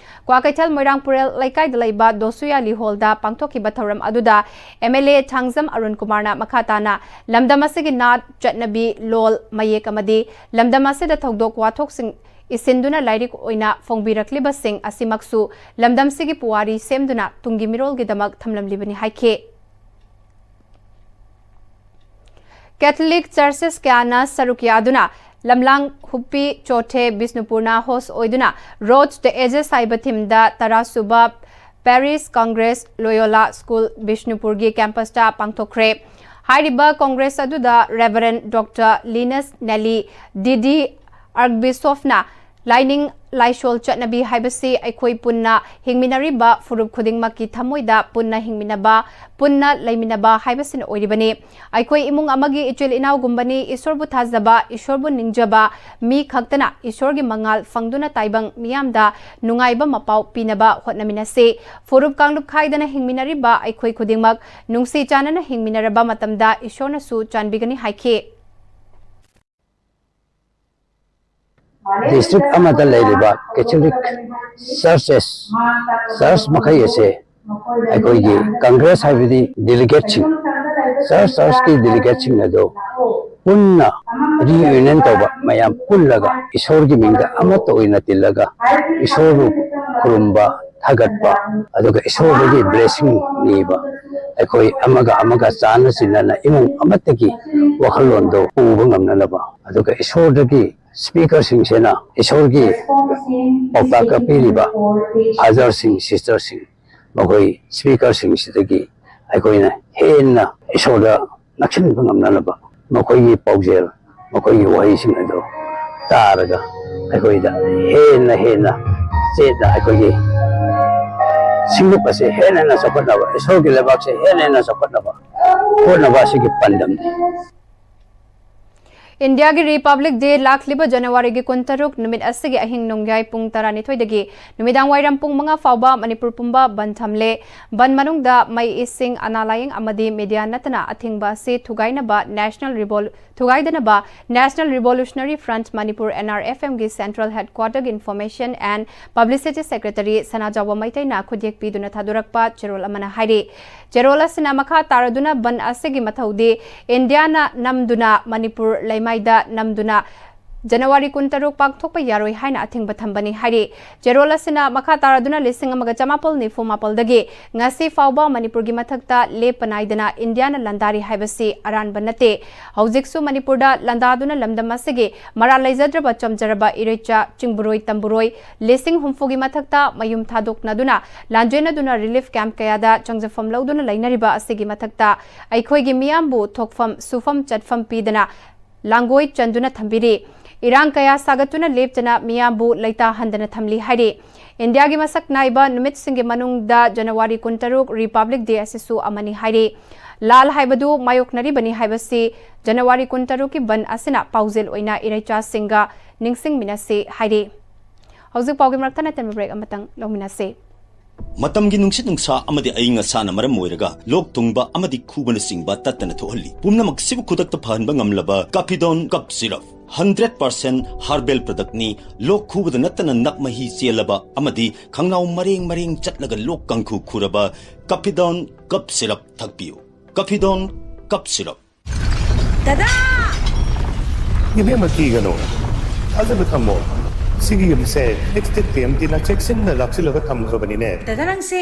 ꯀ꯭ꯋꯥꯀꯩꯊꯦꯜ ꯃꯣꯏꯔꯥꯡꯄꯨꯔꯦꯜ ꯂꯩꯀꯥꯏꯗ ꯂꯩꯕ ꯗꯣꯁꯨꯌꯥꯂꯤ ꯍꯣꯜꯗ ꯄꯥꯡꯊꯣꯛꯈꯤꯕ ꯊꯧꯔꯝ ꯑꯗꯨꯗ M L A Thangjam Arun ꯀꯨꯃꯥꯔꯅ ꯃꯈꯥ ꯇꯥꯅ ꯂꯝꯗꯝ ꯑꯁꯤꯒꯤ ꯅꯥꯠ, ꯆꯠꯅꯕꯤ, ꯂꯣꯜ, ꯃꯌꯦꯛ ꯑꯃꯗꯤ ꯂꯝꯗꯝ ꯑꯁꯤꯗ ꯊꯧꯗꯣꯛ ꯋꯥꯊꯣꯛꯁꯤꯡ ꯏꯁꯤꯟꯗꯨꯅ ꯂꯥꯏꯔꯤꯛ ꯑꯣꯏꯅ ꯐꯣꯡꯕꯤꯔꯛꯂꯤꯕꯁꯤꯡ ꯑꯁꯤꯃꯛꯁꯨ ꯂꯝꯗꯝꯁꯤꯒꯤ ꯄꯨꯋꯥꯔꯤ ꯁꯦꯝꯗꯨꯅ ꯇꯨꯡꯒꯤ ꯃꯤꯔꯣꯜꯒꯤꯗꯃꯛ ꯊꯝꯂꯝꯂꯤꯕꯅꯤ ꯍꯥꯏꯈꯤ꯫ Catholic churches ꯀꯌꯥꯅ ꯁꯔꯨꯛ ꯌꯥꯗꯨꯅ ꯂꯝꯂꯥꯡ ꯍꯨꯞꯄꯤ ꯆꯣꯊꯦ ꯕꯤꯁꯅꯨꯄꯨꯔꯅ host ꯑꯣꯏꯗꯨꯅ Road to the Ages ꯍꯥꯏꯕ theme ꯗ ꯇꯔꯥ ꯁꯨꯕ Parish Congress Loyola School ꯕꯤꯁꯅꯨꯄꯨꯔꯒꯤ campus ꯇ ꯄꯥꯡꯊꯣꯛꯈ꯭ꯔꯦ꯫ ꯍꯥꯏꯔꯤꯕ congress ꯑꯗꯨꯗ Reverend Doctor Linus Nelly, D D Archbishop ꯅ ꯂꯥꯏꯅꯤꯡ ꯂꯥꯏꯁꯣꯜ ꯆꯠꯅꯕꯤ ꯍꯥꯏꯕꯁꯤ ꯑꯩꯈꯣꯏ ꯄꯨꯟꯅ ꯍꯤꯡꯃꯤꯟꯅꯔꯤꯕ ꯐꯨꯔꯨꯞ ꯈꯨꯗꯤꯡꯃꯛꯀꯤ ꯊꯃꯣꯏꯗ ꯄꯨꯟꯅ ꯍꯤꯡꯃꯤꯟꯅꯕ, ꯄꯨꯟꯅ ꯂꯩꯃꯤꯟꯅꯕ ꯍꯥꯏꯕꯁꯤꯅ ꯑꯣꯏꯔꯤꯕꯅꯤ꯫ ꯑꯩꯈꯣꯏ ꯏꯃꯨꯡ ꯑꯃꯒꯤ ꯏꯆꯤꯜ ꯏꯅꯥꯎꯒꯨꯝꯕꯅꯤ꯫ ꯏꯁꯣꯔꯕꯨ ꯊꯥꯖꯕ, ꯏꯁꯣꯔꯕꯨ ꯅꯤꯡꯖꯕ ꯃꯤ ꯈꯛꯇꯅ ꯏꯁꯣꯔꯒꯤ ꯃꯉꯥꯜ ꯐꯪꯗꯨꯅ ꯇꯥꯏꯕꯪ ꯃꯤꯌꯥꯝꯗ ꯅꯨꯡꯉꯥꯏꯕ ꯃꯄꯥꯎ ꯄꯤꯅꯕ ꯍꯣꯠꯅꯃꯤꯟꯅꯁꯤ꯫ ꯐꯨꯔꯨꯞ ꯀꯥꯡꯂꯨꯞ ꯈꯥꯏꯗꯅ ꯍꯤꯡꯃꯤꯟꯅꯔꯤꯕ ꯑꯩꯈꯣꯏ ꯈꯨꯗꯤꯡꯃꯛ ꯅꯨꯡꯁꯤ ꯆꯥꯟꯅꯅ ꯍꯤꯡꯃꯤꯟꯅꯔꯕ ꯃꯇꯝꯗ ꯏꯁꯣꯔꯅꯁꯨ ꯆꯥꯟꯕꯤꯒꯅꯤ ꯍꯥꯏꯈꯤ꯫ District ꯑꯃꯗ ꯂꯩꯔꯤꯕ Catholic churches, church ꯃꯈꯩ ꯑꯁꯦ ꯑꯩꯈꯣꯏꯒꯤ ꯀꯪꯒ꯭ꯔꯦꯁ ꯍꯥꯏꯕꯗꯤ ꯗꯦꯂꯤꯒꯦꯠꯁꯤꯡ, ꯆꯔꯆ ꯆꯔꯆꯀꯤ ꯗꯦꯂꯤꯒꯦꯠꯁꯤꯡ ꯑꯗꯨ ꯄꯨꯟꯅ ꯔꯤꯌꯨꯅꯤꯌꯟ ꯇꯧꯕ, ꯃꯌꯥꯝ ꯄꯨꯜꯂꯒ ꯏꯁꯣꯔꯒꯤ ꯃꯤꯡꯗ ꯑꯃꯠꯇ ꯑꯣꯏꯅ ꯇꯤꯜꯂꯒ ꯏꯁꯣꯔꯕꯨ ꯈꯨꯔꯨꯝꯕ, ꯊꯥꯒꯠꯄ, ꯑꯗꯨꯒ ꯏꯁꯣꯔꯗꯒꯤ ꯕ꯭ꯂꯦꯁꯤꯡ ꯅꯤꯕ, ꯑꯩꯈꯣꯏ ꯑꯃꯒ ꯑꯃꯒ ꯆꯥꯟꯅ ꯆꯤꯟꯅꯅ ꯏꯃꯨꯡ ꯑꯃꯠꯇꯒꯤ ꯋꯥꯈꯜꯂꯣꯟꯗꯣ ꯄꯨꯕ ꯉꯝꯅꯅꯕ, ꯑꯗꯨꯒ ꯏꯁꯣꯔꯗꯒꯤ ꯁ꯭ꯄꯤꯀꯔꯁꯤꯡꯁꯤꯅ ꯏꯁꯣꯔꯒꯤ ꯄꯥꯎꯇꯥꯛꯀ ꯄꯤꯔꯤꯕ ꯐꯥꯗꯔꯁꯤꯡ, ꯁꯤꯁꯇꯔꯁꯤꯡ, ꯃꯈꯣꯏ ꯁ꯭ꯄꯤꯀꯔꯁꯤꯡꯁꯤꯗꯒꯤ ꯑꯩꯈꯣꯏꯅ ꯍꯦꯟꯅ ꯏꯁꯣꯔꯗ ꯅꯛꯁꯤꯟꯕ ꯉꯝꯅꯅꯕ ꯃꯈꯣꯏꯒꯤ ꯄꯥꯎꯖꯦꯜ, ꯃꯈꯣꯏꯒꯤ ꯋꯥꯍꯩꯁꯤꯡ ꯑꯗꯨ ꯇꯥꯔꯒ ꯑꯩꯈꯣꯏꯗ ꯍꯦꯟꯅ ꯍꯦꯟꯅ ꯆꯦꯠꯅ ꯑꯩꯈꯣꯏꯒꯤ ꯁꯤꯡꯂꯨꯞ ꯑꯁꯤ ꯍꯦꯟꯅ ꯍꯦꯟꯅ ꯆꯥꯎꯈꯠꯅꯕ, ꯏꯁꯣꯔꯒꯤ ꯂꯩꯕꯥꯛꯁꯦ ꯍꯦꯟꯅ ꯍꯦꯟꯅ ꯆꯥꯎꯈꯠꯅꯕ ꯍꯣꯠꯅꯕ ꯑꯁꯤꯒꯤ ꯄꯥꯟꯗꯝꯅꯤ꯫ ꯏꯟꯗꯤꯌꯥꯒꯤ ꯔꯤꯄꯕ꯭ꯂꯤꯛ ꯗꯦ ꯂꯥꯛꯂꯤꯕ ꯖꯅꯋꯥꯔꯤꯒꯤ ꯀꯨꯟꯇꯔꯨꯛ ꯅꯨꯃꯤꯠ ꯑꯁꯤꯒꯤ ꯑꯍꯤꯡ ꯅꯣꯡꯌꯥꯏ ꯄꯨꯡ ꯇꯔꯥꯅꯤꯊꯣꯏꯗꯒꯤ ꯅꯨꯃꯤꯗꯥꯡ ꯋꯥꯏꯔꯝ ꯄꯨꯡ ꯃꯉꯥ ꯐꯥꯎꯕ ꯃꯅꯤꯄꯨꯔ ꯄꯨꯝꯕ ꯕꯟ ꯊꯝꯂꯦ꯫ ꯕꯟ ꯃꯅꯨꯡꯗ ꯃꯩ, ꯏꯁꯤꯡ, ꯑꯅꯥ ꯂꯥꯌꯦꯡ ꯑꯃꯗꯤ ꯃꯤꯗꯤꯌꯥ ꯅꯠꯇꯅ ꯑꯊꯤꯡꯕ ꯑꯁꯤ ꯊꯨꯒꯥꯏꯅꯕ national ꯔꯤꯚꯣꯜ-, ꯊꯨꯒꯥꯏꯗꯅꯕ National Revolutionary Front Manipur, N R F M, ꯒꯤ Central Headquarter ꯒꯤ Information and Publicity Secretary ꯁꯅꯥꯖꯥꯎꯕ ꯃꯩꯇꯩꯅ ꯈꯨꯠꯌꯦꯛ ꯄꯤꯗꯨꯅ ꯊꯥꯗꯣꯔꯛꯄ ꯆꯦꯔꯣꯜ ꯑꯃꯅ ꯍꯥꯏꯔꯤ꯫ ꯆꯦꯔꯣꯜ ꯑꯁꯤꯅ ꯃꯈꯥ ꯇꯥꯔꯗꯨꯅ ꯕꯟ ꯑꯁꯤꯒꯤ ꯃꯊꯧꯗꯤ ꯏꯟꯗꯤꯌꯥꯅ ꯅꯝꯗꯨꯅ ꯃꯅꯤꯄꯨꯔ ꯂꯩꯃꯥꯏꯗ ꯅꯝꯗꯨꯅ ꯖꯅꯋꯥꯔꯤ ꯀꯨꯟꯇꯔꯨꯛ ꯄꯥꯡꯊꯣꯛꯄ ꯌꯥꯔꯣꯏ ꯍꯥꯏꯅ ꯑꯊꯤꯡꯕ ꯊꯝꯕꯅꯤ ꯍꯥꯏꯔꯤ꯫ ꯆꯦꯔꯣꯜ ꯑꯁꯤꯅ ꯃꯈꯥ ꯇꯥꯔꯗꯨꯅ ꯂꯤꯁꯤꯡ ꯑꯃꯒ ꯆꯃꯥꯄꯜ ꯅꯤꯐꯨ ꯃꯥꯄꯜꯗꯒꯤ ꯉꯁꯤ ꯐꯥꯎꯕ ꯃꯅꯤꯄꯨꯔꯒꯤ ꯃꯊꯛꯇ ꯂꯦꯞꯄ ꯅꯥꯏꯗꯅ ꯏꯟꯗꯤꯌꯥꯅ ꯂꯥꯟꯗꯥꯔꯤ ꯍꯥꯏꯕꯁꯤ ꯑꯔꯥꯟꯕ ꯅꯠꯇꯦ꯫ ꯍꯧꯖꯤꯛꯁꯨ ꯃꯅꯤꯄꯨꯔꯗ ꯂꯥꯟꯗꯥꯗꯨꯅ ꯂꯝꯗꯝ ꯑꯁꯤꯒꯤ ꯃꯔꯥꯜ ꯂꯩꯖꯗ꯭ꯔꯕ ꯆꯝꯖꯔꯕ ꯏꯔꯩꯆꯥ, ꯆꯤꯡꯕꯨꯔꯣꯏ, ꯇꯝꯕꯨꯔꯣꯏ ꯂꯤꯁꯤꯡ ꯍꯨꯝꯐꯨꯒꯤ ꯃꯊꯛꯇ ꯃꯌꯨꯝ ꯊꯥꯗꯣꯛꯅꯗꯨꯅ ꯂꯥꯟꯖꯦꯟꯅꯗꯨꯅ ꯔꯤꯂꯤꯐ ꯀꯦꯝꯞ ꯀꯌꯥꯗ ꯆꯪꯖꯐꯝ ꯂꯧꯗꯨꯅ ꯂꯩꯅꯔꯤꯕ ꯑꯁꯤꯒꯤ ꯃꯊꯛꯇ ꯑꯩꯈꯣꯏꯒꯤ ꯃꯤꯌꯥꯝꯕꯨ ꯊꯣꯛꯐꯝ ꯁꯨꯐꯝ ꯆꯠꯐꯝ ꯄꯤꯗꯅ ꯂꯥꯡꯒꯣꯏ ꯆꯟꯗꯨꯅ ꯊꯝꯕꯤꯔꯤ꯫ ꯏꯔꯥꯡ ꯀꯌꯥ ꯁꯥꯒꯠꯇꯨꯅ ꯂꯦꯞꯇꯅ ꯃꯤꯌꯥꯝꯕꯨ ꯂꯩꯇꯥꯍꯟꯗꯅ ꯊꯝꯂꯤ ꯍꯥꯏꯔꯤ꯫ ꯏꯟꯗꯤꯌꯥꯒꯤ ꯃꯁꯛ ꯅꯥꯏꯕ ꯅꯨꯃꯤꯠꯁꯤꯡꯒꯤ ꯃꯅꯨꯡꯗ ꯖꯅꯋꯥꯔꯤ ꯀꯨꯟꯇꯔꯨꯛ ꯔꯤꯄꯕ꯭ꯂꯤꯛ ꯗꯦ ꯑꯁꯤꯁꯨ ꯑꯃꯅꯤ ꯍꯥꯏꯔꯤ꯫ ꯂꯥꯜ ꯍꯥꯏꯕꯗꯨ ꯃꯥꯌꯣꯛꯅꯔꯤꯕꯅꯤ ꯍꯥꯏꯕꯁꯤ ꯖꯅꯋꯥꯔꯤ ꯀꯨꯟꯇꯔꯨꯛꯀꯤ ꯕꯟ ꯑꯁꯤꯅ ꯄꯥꯎꯖꯦꯜ ꯑꯣꯏꯅ ꯏꯔꯩꯆꯥꯁꯤꯡꯒ ꯅꯤꯡꯁꯤꯡꯃꯤꯟꯅꯁꯤ ꯍꯥꯏꯔꯤ꯫ ꯍꯧꯖꯤꯛ ꯄꯥꯎꯒꯤ ꯃꯔꯛ ꯊꯠꯅ ꯊꯤꯟꯕ ꯕ꯭ꯔꯦꯛ ꯑꯃꯇꯪ ꯂꯧꯃꯤꯟꯅꯁꯤ꯫ ꯃꯇꯝꯒꯤ ꯅꯨꯡꯁꯤꯠ ꯅꯨꯡꯁꯥ ꯑꯃꯗꯤ ꯑꯏꯪ ꯑꯁꯥꯅ ꯃꯔꯝ ꯑꯣꯏꯔꯒ ꯂꯣꯛ ꯊꯨꯡꯕ ꯑꯃꯗꯤ ꯈꯨꯕꯅꯆꯤꯡꯕ ꯇꯠꯇꯅ ꯊꯣꯛꯍꯜꯂꯤ꯫ ꯄꯨꯝꯅꯃꯛꯁꯤꯕꯨ ꯈꯨꯗꯛꯇ ꯐꯍꯟꯕ ꯉꯝꯂꯕ ꯀꯥꯐꯤꯗꯣꯟ cup syrup. Hundred percent herbal ꯄ꯭ꯔꯗꯛꯅꯤ꯫ ꯂꯣꯛ ꯈꯨꯕꯗ ꯅꯠꯇꯅ ꯅꯞ ꯃꯍꯤ ꯆꯦꯜꯂꯕ ꯑꯃꯗꯤ ꯈꯪꯅꯥꯎ ꯃꯔꯦꯡ ꯃꯔꯦꯡ ꯆꯠꯂꯒ ꯂꯣꯛ ꯀꯥꯡꯈꯨ ꯈꯨꯔꯕ ꯀꯐꯤꯗꯣꯟ ꯀꯞ ꯁꯤꯔꯞ ꯊꯛꯄꯤꯌꯨ꯫ ꯀꯐꯤꯗꯣꯟ ꯀꯞ ꯁꯤꯔꯞ꯫ ꯗꯗꯥ! ꯏꯕꯦꯝꯃ, ꯀꯤꯒꯅꯨ, ꯊꯥꯖꯕ ꯊꯝꯃꯣ꯫ ꯁꯤꯒꯤ ꯌꯨꯝꯁꯦ ꯑꯦꯛꯁꯇꯦꯛ ꯇꯤ ꯑꯦꯝ ꯇꯤꯅ ꯆꯦꯛꯁꯤꯟꯅ ꯂꯥꯛꯁꯤꯜꯂꯒ ꯊꯝꯈ꯭ꯔꯕꯅꯤꯅꯦ꯫ ꯗꯗꯥ, ꯅꯪꯁꯦ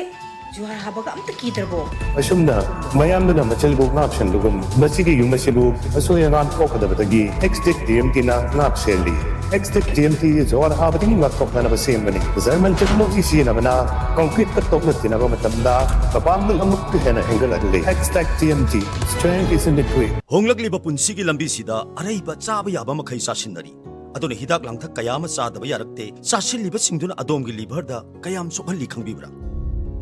ꯖꯨꯍꯥꯔ ꯍꯥꯕꯒ ꯑꯝꯇ ꯀꯤꯗ꯭ꯔꯕꯣ? ꯑꯁꯨꯝꯅ ꯃꯌꯥꯝꯗꯨꯅ ꯃꯆꯜꯕꯨ ꯉꯥꯛꯁꯦꯟꯕꯒꯨꯝ, ꯃꯁꯤꯒꯤ ꯌꯨꯝ ꯑꯁꯤꯕꯨ ꯑꯁꯣꯏ ꯑꯉꯥꯝ ꯊꯣꯛꯀꯗꯕꯗꯒꯤ ꯑꯦꯛꯁꯇꯦꯛ ꯇꯤ ꯑꯦꯝ ꯇꯤꯅ ꯉꯥꯛ ꯁꯦꯜꯂꯤ꯫ ꯑꯦꯛꯁꯇꯦꯛ ꯇꯤ ꯑꯦꯝ ꯇꯤ ꯖꯨꯍꯥꯔ ꯍꯥꯕꯗꯒꯤ ꯉꯥꯛꯊꯣꯛꯅꯅꯕ ꯁꯦꯝꯕꯅꯤ꯫ ꯖꯔꯃꯟ ꯇꯦꯛꯅꯣꯂꯣꯖꯤ ꯁꯤꯖꯤꯟꯅꯕꯅ ꯀꯪꯀ꯭ꯔꯤꯠꯀ ꯇꯣꯛꯅ ꯇꯤꯟꯅꯕ ꯃꯇꯝꯗ ꯃꯄꯥꯡꯒꯜ ꯑꯃꯨꯛꯀ ꯍꯦꯟꯅ ꯍꯦꯟꯒꯠꯍꯜꯂꯤ꯫ ꯑꯦꯛꯁꯇꯦꯛ T M T, strength is in the grit. ꯍꯣꯡꯂꯛꯂꯤꯕ ꯄꯨꯟꯁꯤꯒꯤ ꯂꯝꯕꯤꯁꯤꯗ ꯑꯔꯩꯕ ꯆꯥꯕ ꯌꯥꯕ ꯃꯈꯩ ꯆꯥꯁꯤꯟꯅꯔꯤ꯫ ꯑꯗꯨꯅ ꯍꯤꯗꯥꯛ ꯂꯥꯡꯊꯛ ꯀꯌꯥ ꯑꯃ ꯆꯥꯗꯕ ꯌꯥꯔꯛꯇꯦ꯫ ꯆꯥꯁꯤꯜꯂꯤꯕꯁꯤꯡꯗꯨꯅ ꯑꯗꯣꯝꯒꯤ ꯂꯤꯚꯔꯗ ꯀꯌꯥꯝ ꯁꯣꯛꯍꯜꯂꯤ ꯈꯪꯕꯤꯕ꯭ꯔꯥ?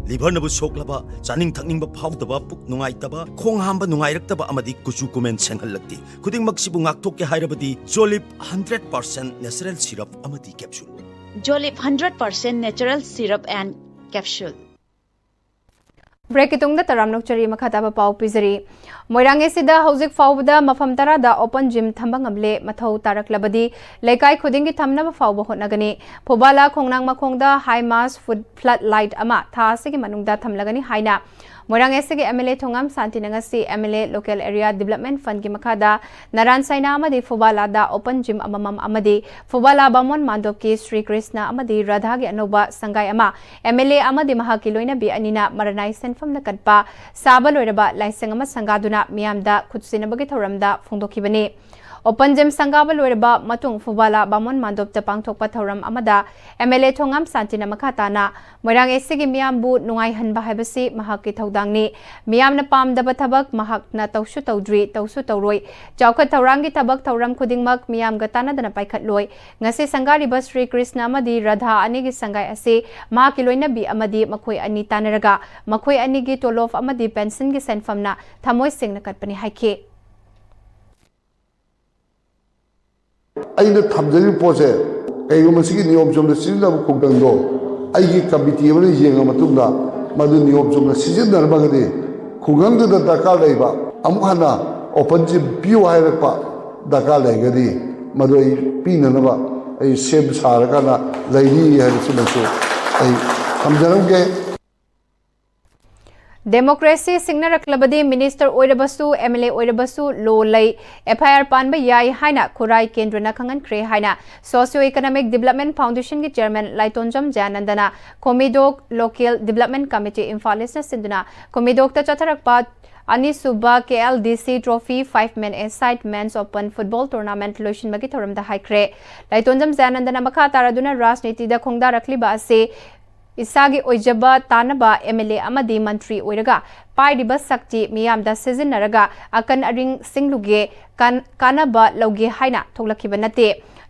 ꯂꯤꯚꯔꯅꯕꯨ ꯁꯣꯛꯂꯕ, ꯆꯥꯅꯤꯡ ꯊꯛꯅꯤꯡꯕ ꯐꯥꯎꯗꯕ, ꯄꯨꯛ ꯅꯨꯡꯉꯥꯏꯇꯕ, ꯈꯣꯡ ꯍꯥꯝꯕ ꯅꯨꯡꯉꯥꯏꯔꯛꯇꯕ ꯑꯃꯗꯤ ꯀꯨꯆꯨ ꯀꯨꯃꯦꯟ ꯁꯦꯡꯍꯜꯂꯛꯇꯦ꯫ ꯈꯨꯗꯤꯡꯃꯛꯁꯤꯕꯨ ꯉꯥꯛꯊꯣꯛꯀꯦ ꯍꯥꯏꯔꯕꯗꯤ ꯖꯣꯂꯤꯞ ꯍꯟꯗ꯭ꯔꯦꯠ ꯄꯥꯔꯁꯦꯟ ꯅꯦꯆꯔꯦꯜ ꯁꯤꯔꯞ ꯑꯃꯗꯤ capsule. Jolip hundred percent natural syrup and capsule. ꯕ꯭ꯔꯦꯛꯀꯤ ꯇꯨꯡꯗ ꯇꯔꯥꯝ ꯅꯣꯛꯆꯔꯤ꯫ ꯃꯈꯥ ꯇꯥꯕ ꯄꯥꯎ ꯄꯤꯖꯔꯤ꯫ ꯃꯣꯏꯔꯥꯡ ꯑꯦꯁꯤꯗ ꯍꯧꯖꯤꯛ ꯐꯥꯎꯕꯗ ꯃꯐꯝ ꯇꯔꯥꯗ ꯑꯣꯄꯟ ꯖꯤꯝ ꯊꯝꯕ ꯉꯝꯂꯦ꯫ ꯃꯊꯧ ꯇꯥꯔꯛꯂꯕꯗꯤ ꯂꯩꯀꯥꯏ ꯈꯨꯗꯤꯡꯒꯤ ꯊꯝꯅꯕ ꯐꯥꯎꯕ ꯍꯣꯠꯅꯒꯅꯤ꯫ ꯐꯨꯕꯥꯂꯥ ꯈꯣꯡꯅꯥꯡ ꯃꯈꯣꯡꯗ ꯍꯥꯏ ꯃꯥꯁ ꯐꯨꯗ ꯐ꯭ꯂꯠ ꯂꯥꯏꯠ ꯑꯃ ꯊꯥ ꯑꯁꯤꯒꯤ ꯃꯅꯨꯡꯗ ꯊꯝꯂꯒꯅꯤ ꯍꯥꯏꯅ ꯃꯣꯏꯔꯥꯡ ꯑꯦꯁꯤꯒꯤ ꯑꯦꯝ ꯑꯦꯜ ꯑꯦ ꯊꯣꯉꯥꯝ ꯁꯥꯟꯇꯤꯅ ꯉꯁꯤ M L A local area development ꯐꯟꯒꯤ ꯃꯈꯥꯗ ꯅꯔꯥꯟ ꯁꯥꯏꯅꯥ ꯑꯃꯗꯤ ꯐꯨꯕꯥꯂꯥꯗ ꯑꯣꯄꯟ ꯖꯤꯝ ꯑꯃꯃꯝ ꯑꯃꯗꯤ ꯐꯨꯕꯥꯂꯥ ꯕꯥꯃꯣꯟ ꯃꯥꯟꯗꯣꯞꯀꯤ ꯁ꯭ꯔꯤ ꯀ꯭ꯔꯤꯁꯅ ꯑꯃꯗꯤ ꯔꯥꯙꯥꯒꯤ ꯑꯅꯧꯕ ꯁꯪꯒꯥꯏ ꯑꯃ ꯑꯦꯝ ꯑꯦꯜ ꯑꯦ ꯑꯃꯗꯤ ꯃꯍꯥꯛꯀꯤ ꯂꯣꯏꯅꯕꯤ ꯑꯅꯤꯅ ꯃꯔꯅꯥꯏ ꯁꯦꯟꯐꯝꯗ ꯀꯠꯄ ꯁꯥꯕ ꯂꯣꯏꯔꯕ ꯂꯥꯏꯁꯪ ꯑꯃ ꯁꯪꯒꯥꯗꯨꯅ ꯃꯤꯌꯥꯝꯗ ꯈꯨꯠꯁꯤꯟꯅꯕꯒꯤ ꯊꯧꯔꯝꯗ ꯐꯣꯡꯗꯣꯛꯈꯤꯕꯅꯤ꯫ ꯑꯣꯄꯟ ꯖꯤꯝ ꯁꯪꯒꯥꯕ ꯂꯣꯏꯔꯕ ꯃꯇꯨꯡ ꯐꯨꯕꯥꯂꯥ ꯕꯥꯃꯣꯟ ꯃꯥꯟꯗꯣꯞꯇ ꯄꯥꯡꯊꯣꯛꯄ ꯊꯧꯔꯝ ꯑꯃꯗ ꯑꯦꯝ ꯑꯦꯜ ꯑꯦ ꯊꯣꯉꯥꯝ ꯁꯥꯟꯇꯤꯅ ꯃꯈꯥ ꯇꯥꯅ ꯃꯣꯏꯔꯥꯡ ꯑꯦꯁꯤꯒꯤ ꯃꯤꯌꯥꯝꯕꯨ ꯅꯨꯡꯉꯥꯏꯍꯟꯕ ꯍꯥꯏꯕꯁꯤ ꯃꯍꯥꯛꯀꯤ ꯊꯧꯗꯥꯡꯅꯤ꯫ ꯃꯤꯌꯥꯝꯅ ꯄꯥꯝꯗꯕ ꯊꯕꯛ ꯃꯍꯥꯛꯅ ꯇꯧꯁꯨ ꯇꯧꯗ꯭ꯔꯤ, ꯇꯧꯁꯨ ꯇꯧꯔꯣꯏ꯫ ꯆꯥꯎꯈꯠ ꯊꯧꯔꯥꯡꯒꯤ ꯊꯕꯛ ꯊꯧꯔꯝ ꯈꯨꯗꯤꯡꯃꯛ ꯃꯤꯌꯥꯝꯒ ꯇꯥꯟꯅꯗꯅ ꯄꯥꯏꯈꯠꯂꯣꯏ꯫ ꯉꯁꯤ ꯁꯪꯒꯥꯔꯤꯕ ꯁ꯭ꯔꯤ ꯀ꯭ꯔꯤꯁꯅ ꯑꯃꯗꯤ ꯔꯥꯙꯥ ꯑꯅꯤꯒꯤ ꯁꯪꯒꯥꯏ ꯑꯁꯤ ꯃꯍꯥꯛꯀꯤ ꯂꯣꯏꯅꯕꯤ ꯑꯃꯗꯤ ꯃꯈꯣꯏ ꯑꯅꯤ ꯇꯥꯟꯅꯔꯒ ꯃꯈꯣꯏ ꯑꯅꯤꯒꯤ ꯇꯣꯂꯣꯞ ꯑꯃꯗꯤ ꯄꯦꯟꯁꯟꯒꯤ ꯁꯦꯟꯐꯝꯅ ꯊꯃꯣꯏ ꯁꯦꯡꯅ ꯀꯠꯄꯅꯤ ꯍꯥꯏꯈꯤ꯫ ꯑꯩꯅ ꯊꯝꯖꯔꯤꯕ ꯄꯣꯠꯁꯦ, ꯀꯩꯒꯨꯝꯕ ꯁꯤꯒꯤ ꯅꯤꯌꯣꯝ ꯆꯨꯝꯅ ꯁꯤꯖꯤꯟꯅꯕ ꯈꯨꯡꯒꯪꯗꯣ ꯑꯩꯒꯤ ꯀꯃꯤꯇꯤ ꯑꯃꯅ ꯌꯦꯡꯉ ꯃꯇꯨꯡꯗ ꯃꯗꯨ ꯅꯤꯌꯣꯝ ꯆꯨꯝꯅ ꯁꯤꯖꯤꯟꯅꯔꯝꯃꯒꯗꯤ, ꯈꯨꯡꯒꯪꯗꯨꯗ ꯗꯔꯀꯥꯔ ꯂꯩꯕ ꯑꯃꯨꯛ ꯍꯟꯅ ꯑꯣꯄꯟ ꯖꯤꯝ ꯄꯤꯌꯨ ꯍꯥꯏꯔꯛꯄ ꯗꯔꯀꯥꯔ ꯂꯩꯔꯒꯗꯤ, ꯃꯗꯨ ꯑꯩ ꯄꯤꯅꯅꯕ ꯑꯩ ꯁꯦꯝ ꯁꯥꯔꯀꯥꯟꯗ ꯂꯩꯔꯤ ꯍꯥꯏꯕꯁꯤꯃꯁꯨ ꯑꯩ ꯊꯝꯖꯔꯝꯒꯦ꯫ ꯗꯦꯃꯣꯀ꯭ꯔꯦꯁꯤ ꯁꯤꯡꯅꯔꯛꯂꯕꯗꯤ ꯃꯤꯅꯤꯁꯇꯔ ꯑꯣꯏꯔꯕꯁꯨ, ꯑꯦꯝ ꯑꯦꯜ ꯑꯦ ꯑꯣꯏꯔꯕꯁꯨ ꯂꯣ ꯂꯩ, ꯑꯦꯐ ꯑꯥꯏ ꯑꯥꯔ ꯄꯥꯟꯕ ꯌꯥꯏ ꯍꯥꯏꯅ ꯈꯨꯔꯥꯏ ꯀꯦꯟꯗ꯭ꯔꯅ ꯈꯪꯍꯟꯈ꯭ꯔꯦ ꯍꯥꯏꯅ ꯁꯣꯁꯤꯌꯣ ꯏꯀꯣꯅꯣꯃꯤꯛ ꯗꯤꯕꯂꯞꯃꯦꯟ ꯐꯥꯎꯟꯗꯦꯁꯟꯒꯤ ꯆꯦꯌꯔꯃꯦꯟ ꯂꯥꯏꯇꯣꯟꯖꯝ ꯖꯌꯥꯅꯟꯗꯅ ꯀꯣꯃꯤꯗꯣꯛ ꯂꯣꯀꯦꯜ ꯗꯤꯕꯂꯞꯃꯦꯟ ꯀꯃꯤꯇꯤ ꯏꯝꯐꯥꯜ ꯏꯁꯅ ꯁꯤꯟꯗꯨꯅ ꯀꯣꯃꯤꯗꯣꯛꯇ ꯆꯠꯊꯔꯛꯄ ꯑꯅꯤꯁꯨꯕ K L D C trophy five men a side men's open football tournament ꯂꯣꯏꯁꯤꯟꯕꯒꯤ ꯊꯧꯔꯝꯗ ꯍꯥꯏꯈ꯭ꯔꯦ꯫ ꯂꯥꯏꯇꯣꯟꯖꯝ ꯖꯌꯥꯅꯟꯗꯅ ꯃꯈꯥ ꯇꯥꯔꯗꯨꯅ ꯔꯥꯖꯅꯤꯇꯤꯗ ꯈꯣꯡꯗꯥꯔꯛꯂꯤꯕ ꯑꯁꯤ ꯏꯁꯥꯒꯤ ꯑꯣꯏꯖꯕ ꯇꯥꯅꯕ ꯑꯦꯝ ꯑꯦꯜ ꯑꯦ ꯑꯃꯗꯤ ꯃꯟꯇ꯭ꯔꯤ ꯑꯣꯏꯔꯒ ꯄꯥꯏꯔꯤꯕ ꯁꯛꯇꯤ ꯃꯤꯌꯥꯝꯗ ꯁꯤꯖꯤꯟꯅꯔꯒ ꯑꯀꯟ ꯑꯔꯤꯡ ꯁꯤꯡꯂꯨꯒꯦ, ꯀꯥꯟ-, ꯀꯥꯟꯅꯕ ꯂꯧꯒꯦ ꯍꯥꯏꯅ ꯊꯣꯛꯂꯛꯈꯤꯕ ꯅꯠꯇꯦ꯫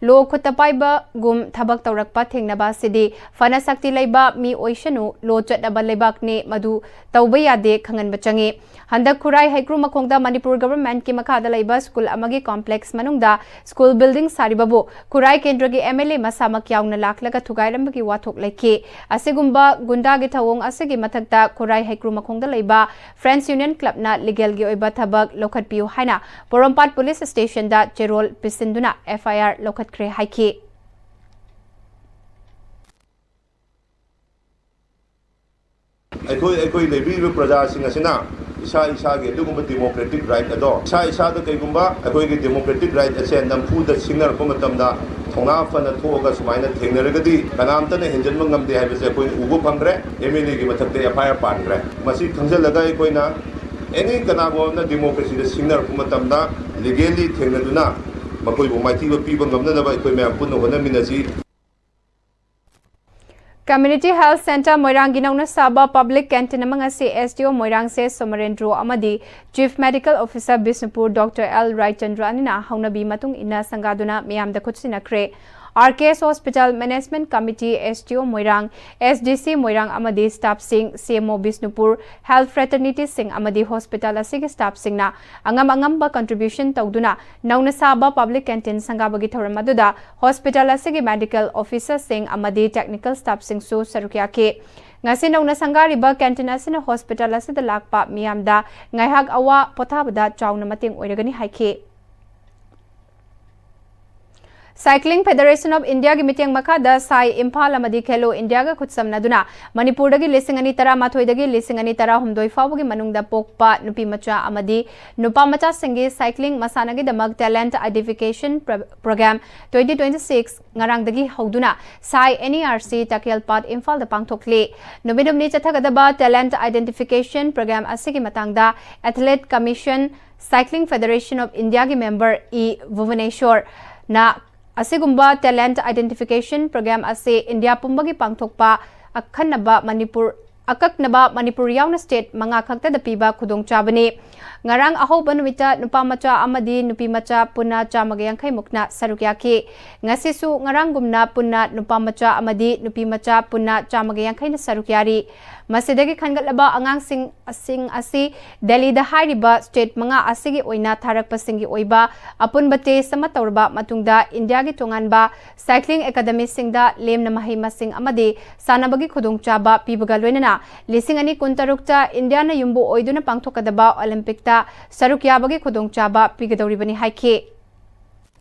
ꯂꯣ ꯈꯨꯠꯇ ꯄꯥꯏꯕꯒꯨꯝ ꯊꯕꯛ ꯇꯧꯔꯛꯄ ꯊꯦꯡꯅꯕ ꯑꯁꯤꯗꯤ ꯐꯅ ꯁꯛꯇꯤ ꯂꯩꯕ ꯃꯤ ꯑꯣꯏꯁꯅꯨ, ꯂꯣ ꯆꯠꯅꯕ ꯂꯩꯕꯥꯛꯅꯤ, ꯃꯗꯨ ꯇꯧꯕ ꯌꯥꯗꯦ ꯈꯪꯍꯟꯕ ꯆꯪꯏ꯫ ꯍꯟꯗꯛ ꯈꯨꯔꯥꯏ ꯍꯩꯀ꯭ꯔꯨ ꯃꯈꯣꯡꯗ ꯃꯅꯤꯄꯨꯔ ꯒꯚꯔꯟꯃꯦꯟꯠꯀꯤ ꯃꯈꯥꯗ ꯂꯩꯕ ꯁ꯭ꯀꯨꯜ ꯑꯃꯒꯤ ꯀꯣꯝꯄ꯭ꯂꯦꯛꯁ ꯃꯅꯨꯡꯗ ꯁ꯭ꯀꯨꯜ ꯕꯤꯜꯗꯤꯡ ꯁꯥꯔꯤꯕꯕꯨ ꯈꯨꯔꯥꯏ ꯀꯦꯟꯗ꯭ꯔꯒꯤ ꯑꯦꯝ ꯑꯦꯜ ꯑꯦ ꯃꯁꯥꯃꯛ ꯌꯥꯎꯅ ꯂꯥꯛꯂꯒ ꯊꯨꯒꯥꯏꯔꯝꯕꯒꯤ ꯋꯥꯊꯣꯛ ꯂꯩꯈꯤ꯫ ꯑꯁꯤꯒꯨꯝꯕ ꯒꯨꯟꯗꯥꯒꯤ ꯊꯧꯑꯣꯡ ꯑꯁꯤꯒꯤ ꯃꯊꯛꯇ ꯈꯨꯔꯥꯏ ꯍꯩꯀ꯭ꯔꯨ ꯃꯈꯣꯡꯗ ꯂꯩꯕ ꯐ꯭ꯔꯦꯟꯁ ꯌꯨꯅꯤꯌꯟ ꯀ꯭ꯂꯕꯅ ꯂꯤꯒꯦꯜꯒꯤ ꯑꯣꯏꯕ ꯊꯕꯛ ꯂꯧꯈꯠꯄꯤꯌꯨ ꯍꯥꯏꯅ ꯄꯣꯔꯣꯝꯄꯥꯠ ꯄꯨꯂꯤꯁ ꯁ꯭ꯇꯦꯁꯟꯗ ꯆꯦꯔꯣꯜ ꯄꯤꯁꯤꯟꯗꯨꯅ ꯑꯦꯐ ꯑꯥꯏ ꯑꯥꯔ ꯂꯧꯈꯠꯈ꯭ꯔꯦ ꯍꯥꯏꯈꯤ꯫ ꯑꯩꯈꯣꯏ ꯑꯩꯈꯣꯏ ꯂꯩꯕꯤꯔꯤꯕ ꯄ꯭ꯔꯖꯥꯁꯤꯡ ꯑꯁꯤꯅ ꯏꯁꯥ ꯏꯁꯥꯒꯤ ꯑꯗꯨꯒꯨꯝꯕ ꯗꯦꯃꯣꯀ꯭ꯔꯦꯇꯤꯛ ꯔꯥꯏꯠ ꯑꯗꯣ ꯏꯁꯥ ꯏꯁꯥꯗ ꯀꯩꯒꯨꯝꯕ ꯑꯩꯈꯣꯏꯒꯤ ꯗꯦꯃꯣꯀ꯭ꯔꯦꯇꯤꯛ ꯔꯥꯏꯠ ꯑꯁꯦ ꯅꯝꯐꯨꯗ ꯁꯤꯡꯅꯔꯛꯄ ꯃꯇꯝꯗ ꯊꯧꯅꯥ ꯐꯅ ꯊꯣꯛꯑꯒ ꯁꯨꯃꯥꯏꯅ ꯊꯦꯡꯅꯔꯒꯗꯤ ꯀꯅꯥꯝꯇꯅ ꯍꯦꯟꯖꯤꯟꯕ ꯉꯝꯗꯦ ꯍꯥꯏꯕꯁꯦ ꯑꯩꯈꯣꯏꯅ ꯎꯕ ꯐꯪꯈ꯭ꯔꯦ꯫ ꯑꯦꯝ ꯑꯦꯜ ꯑꯦꯒꯤ ꯃꯊꯛꯇ ꯑꯦꯐ ꯑꯥꯏ ꯑꯥꯔ ꯄꯥꯟꯈ꯭ꯔꯦ꯫ ꯃꯁꯤ ꯈꯪꯖꯤꯜꯂꯒ ꯑꯩꯈꯣꯏꯅ ꯑꯦꯅꯤ ꯀꯅꯥꯒꯨꯝꯕ ꯑꯃꯅ ꯗꯦꯃꯣꯀ꯭ꯔꯦꯁꯤꯗ ꯁꯤꯡꯅꯔꯛꯄ ꯃꯇꯝꯗ ꯂꯤꯒꯦꯜꯂꯤ ꯊꯦꯡꯅꯗꯨꯅ ꯃꯈꯣꯏꯕꯨ ꯃꯥꯏꯊꯤꯕ ꯄꯤꯕ ꯉꯝꯅꯅꯕ ꯑꯩꯈꯣꯏ ꯃꯌꯥꯝ ꯄꯨꯟꯅ ꯍꯣꯠꯅꯃꯤꯟꯅꯁꯤ꯫ ꯀꯝꯃ꯭ꯌꯨꯅꯤꯇꯤ ꯍꯦꯜꯊ ꯁꯦꯟꯇꯔ ꯃꯣꯏꯔꯥꯡꯒꯤ ꯅꯧꯅ ꯁꯥꯕ ꯄꯕ꯭ꯂꯤꯛ ꯀꯦꯟꯇꯤꯟ ꯑꯃ ꯉꯁꯤ ꯑꯦꯁ ꯗꯤ ꯑꯣ ꯃꯣꯏꯔꯥꯡ ꯁꯦ ꯁꯣꯃꯔꯦꯟꯗ꯭ꯔꯣ ꯑꯃꯗꯤ chief medical officer Bishnupur doctor L Raichandra ꯑꯅꯤꯅ ꯍꯧꯅꯕꯤ ꯃꯇꯨꯡ ꯏꯟꯅ ꯁꯪꯒꯥꯗꯨꯅ ꯃꯤꯌꯥꯝꯗ ꯈꯨꯠꯁꯤꯟꯅꯈ꯭ꯔꯦ꯫ R K S hospital management committee, S D O Moirang, S D ꯁꯤ ꯃꯣꯏꯔꯥꯡ ꯑꯃꯗꯤ ꯁ꯭ꯇꯥꯐꯁꯤꯡ, ꯁꯤ ꯑꯦꯝ ꯑꯣ ꯕꯤꯁꯅꯨꯄꯨꯔ, ꯍꯦꯜꯊ ꯐ꯭ꯔꯦꯇꯔꯅꯤꯇꯤꯁꯤꯡ ꯑꯃꯗꯤ ꯍꯣꯁꯄꯤꯇꯥꯜ ꯑꯁꯤꯒꯤ ꯁ꯭ꯇꯥꯐꯁꯤꯡꯅ ꯑꯉꯝ ꯑꯉꯝꯕ ꯀꯟꯇ꯭ꯔꯤꯕ꯭ꯌꯨꯁꯟ ꯇꯧꯗꯨꯅ ꯅꯧꯅ ꯁꯥꯕ ꯄꯕ꯭ꯂꯤꯛ ꯀꯦꯟꯇꯤꯟ ꯁꯪꯒꯥꯕꯒꯤ ꯊꯧꯔꯝ ꯑꯗꯨꯗ ꯍꯣꯁꯄꯤꯇꯥꯜ ꯑꯁꯤꯒꯤ ꯃꯦꯗꯤꯀꯦꯜ ꯑꯣꯐꯤꯁꯔꯁꯤꯡ ꯑꯃꯗꯤ ꯇꯦꯛꯅꯤꯀꯦꯜ ꯁ꯭ꯇꯥꯐꯁꯤꯡꯁꯨ ꯁꯔꯨꯛ ꯌꯥꯈꯤ꯫ ꯉꯁꯤ ꯅꯧꯅ ꯁꯪꯒꯥꯔꯤꯕ ꯀꯦꯟꯇꯤꯟ ꯑꯁꯤꯅ ꯍꯣꯁꯄꯤꯇꯥꯜ ꯑꯁꯤꯗ ꯂꯥꯛꯄ ꯃꯤꯌꯥꯝꯗ ꯉꯥꯏꯍꯥꯛ ꯑꯋꯥ ꯄꯣꯊꯥꯕꯗ ꯆꯥꯎꯅ ꯃꯇꯦꯡ ꯑꯣꯏꯔꯒꯅꯤ ꯍꯥꯏꯈꯤ꯫ Cycling Federation of Indiaꯒꯤ ꯃꯤꯠꯌꯦꯡ ꯃꯈꯥꯗ ꯁꯥꯏ ꯏꯝꯐꯥꯜ ꯑꯃꯗꯤ ꯈꯦꯂꯣ ꯏꯟꯗꯤꯌꯥꯒ ꯈꯨꯠꯁꯝꯅꯗꯨꯅ ꯃꯅꯤꯄꯨꯔꯗꯒꯤ ꯂꯤꯁꯤꯡ ꯑꯅꯤ ꯇꯔꯥꯃꯥꯊꯣꯏꯗꯒꯤ ꯂꯤꯁꯤꯡ ꯑꯅꯤ ꯇꯔꯥꯍꯨꯝꯗꯣꯏ ꯐꯥꯎꯕꯒꯤ ꯃꯅꯨꯡꯗ ꯄꯣꯛꯄ ꯅꯨꯄꯤ ꯃꯆꯥ ꯑꯃꯗꯤ ꯅꯨꯄꯥ ꯃꯆꯥꯁꯤꯡꯒꯤ cycling ꯃꯁꯥꯟꯅꯒꯤꯗꯃꯛ Talent Identification Pro- Program twenty twenty-six ꯉꯔꯥꯡꯗꯒꯤ ꯍꯧꯗꯨꯅ ꯁꯥꯏ NERC ꯇꯈꯦꯜꯄꯥꯠ ꯏꯝꯐꯥꯜꯗ ꯄꯥꯡꯊꯣꯛꯂꯤ꯫ ꯅꯨꯃꯤꯠ ꯍꯨꯝꯅꯤ ꯆꯠꯊꯒꯗꯕ Talent Identification Program ꯑꯁꯤꯒꯤ ꯃꯇꯥꯡꯗ Athlete Commission, Cycling Federation of Indiaꯒꯤ member E ꯚꯨꯕꯅꯦꯁꯣꯔꯅ ꯑꯁꯤꯒꯨꯝꯕ Talent Identification Program ꯑꯁꯤ ꯏꯟꯗꯤꯌꯥ ꯄꯨꯝꯕꯒꯤ ꯄꯥꯡꯊꯣꯛꯄ ꯑꯈꯟꯅꯕ ꯃꯅꯤꯄꯨꯔ ꯑꯀꯛꯅꯕ ꯃꯅꯤꯄꯨꯔ ꯌꯥꯎꯅ state ꯃꯉꯥ ꯈꯛꯇꯗ ꯄꯤꯕ ꯈꯨꯗꯣꯡꯆꯥꯕꯅꯤ꯫ ꯉꯔꯥꯡ ꯑꯍꯧꯕ ꯅꯨꯃꯤꯠꯇ ꯅꯨꯄꯥ ꯃꯆꯥ ꯑꯃꯗꯤ ꯅꯨꯄꯤ ꯃꯆꯥ ꯄꯨꯟꯅ ꯆꯥꯝꯃꯒ ꯌꯥꯡꯈꯩ ꯃꯨꯛꯅ ꯁꯔꯨꯛ ꯌꯥꯈꯤ꯫ ꯉꯁꯤꯁꯨ ꯉꯔꯥꯡꯒꯨꯝꯅ ꯄꯨꯟꯅ ꯅꯨꯄꯥ ꯃꯆꯥ ꯑꯃꯗꯤ ꯅꯨꯄꯤ ꯃꯆꯥ ꯄꯨꯟꯅ ꯆꯥꯝꯃꯒ ꯌꯥꯡꯈꯩꯅ ꯁꯔꯨꯛ ꯌꯥꯔꯤ꯫ ꯃꯁꯤꯗꯒꯤ ꯈꯟꯒꯠꯂꯕ ꯑꯉꯥꯡꯁꯤꯡ ꯑꯁꯤꯡ ꯑꯁꯤ ꯗꯦꯜꯂꯤꯗ ꯍꯥꯏꯔꯤꯕ state ꯃꯉꯥ ꯑꯁꯤꯒꯤ ꯑꯣꯏꯅ ꯊꯥꯔꯛꯄꯁꯤꯡꯒꯤ ꯑꯣꯏꯕ ꯑꯄꯨꯟꯕ test ꯑꯃ ꯇꯧꯔꯕ ꯃꯇꯨꯡꯗ ꯏꯟꯗꯤꯌꯥꯒꯤ ꯇꯣꯉꯥꯟꯕ cycling academyꯁꯤꯡꯗ ꯂꯦꯝꯅ ꯃꯍꯩ ꯃꯁꯤꯡ ꯑꯃꯗꯤ ꯁꯥꯟꯅꯕꯒꯤ ꯈꯨꯗꯣꯡꯆꯥꯕ ꯄꯤꯕꯒ ꯂꯣꯏꯅꯅ ꯂꯤꯁꯤꯡ ꯑꯅꯤ ꯀꯨꯟꯇꯔꯨꯛꯇ ꯏꯟꯗꯤꯌꯥꯅ ꯌꯨꯝꯕꯨ ꯑꯣꯏꯗꯨꯅ ꯄꯥꯡꯊꯣꯛꯀꯗꯕ Olympicꯇ ꯁꯔꯨꯛ ꯌꯥꯕꯒꯤ ꯈꯨꯗꯣꯡꯆꯥꯕ ꯄꯤꯒꯗꯧꯔꯤꯕꯅꯤ ꯍꯥꯏꯈꯤ꯫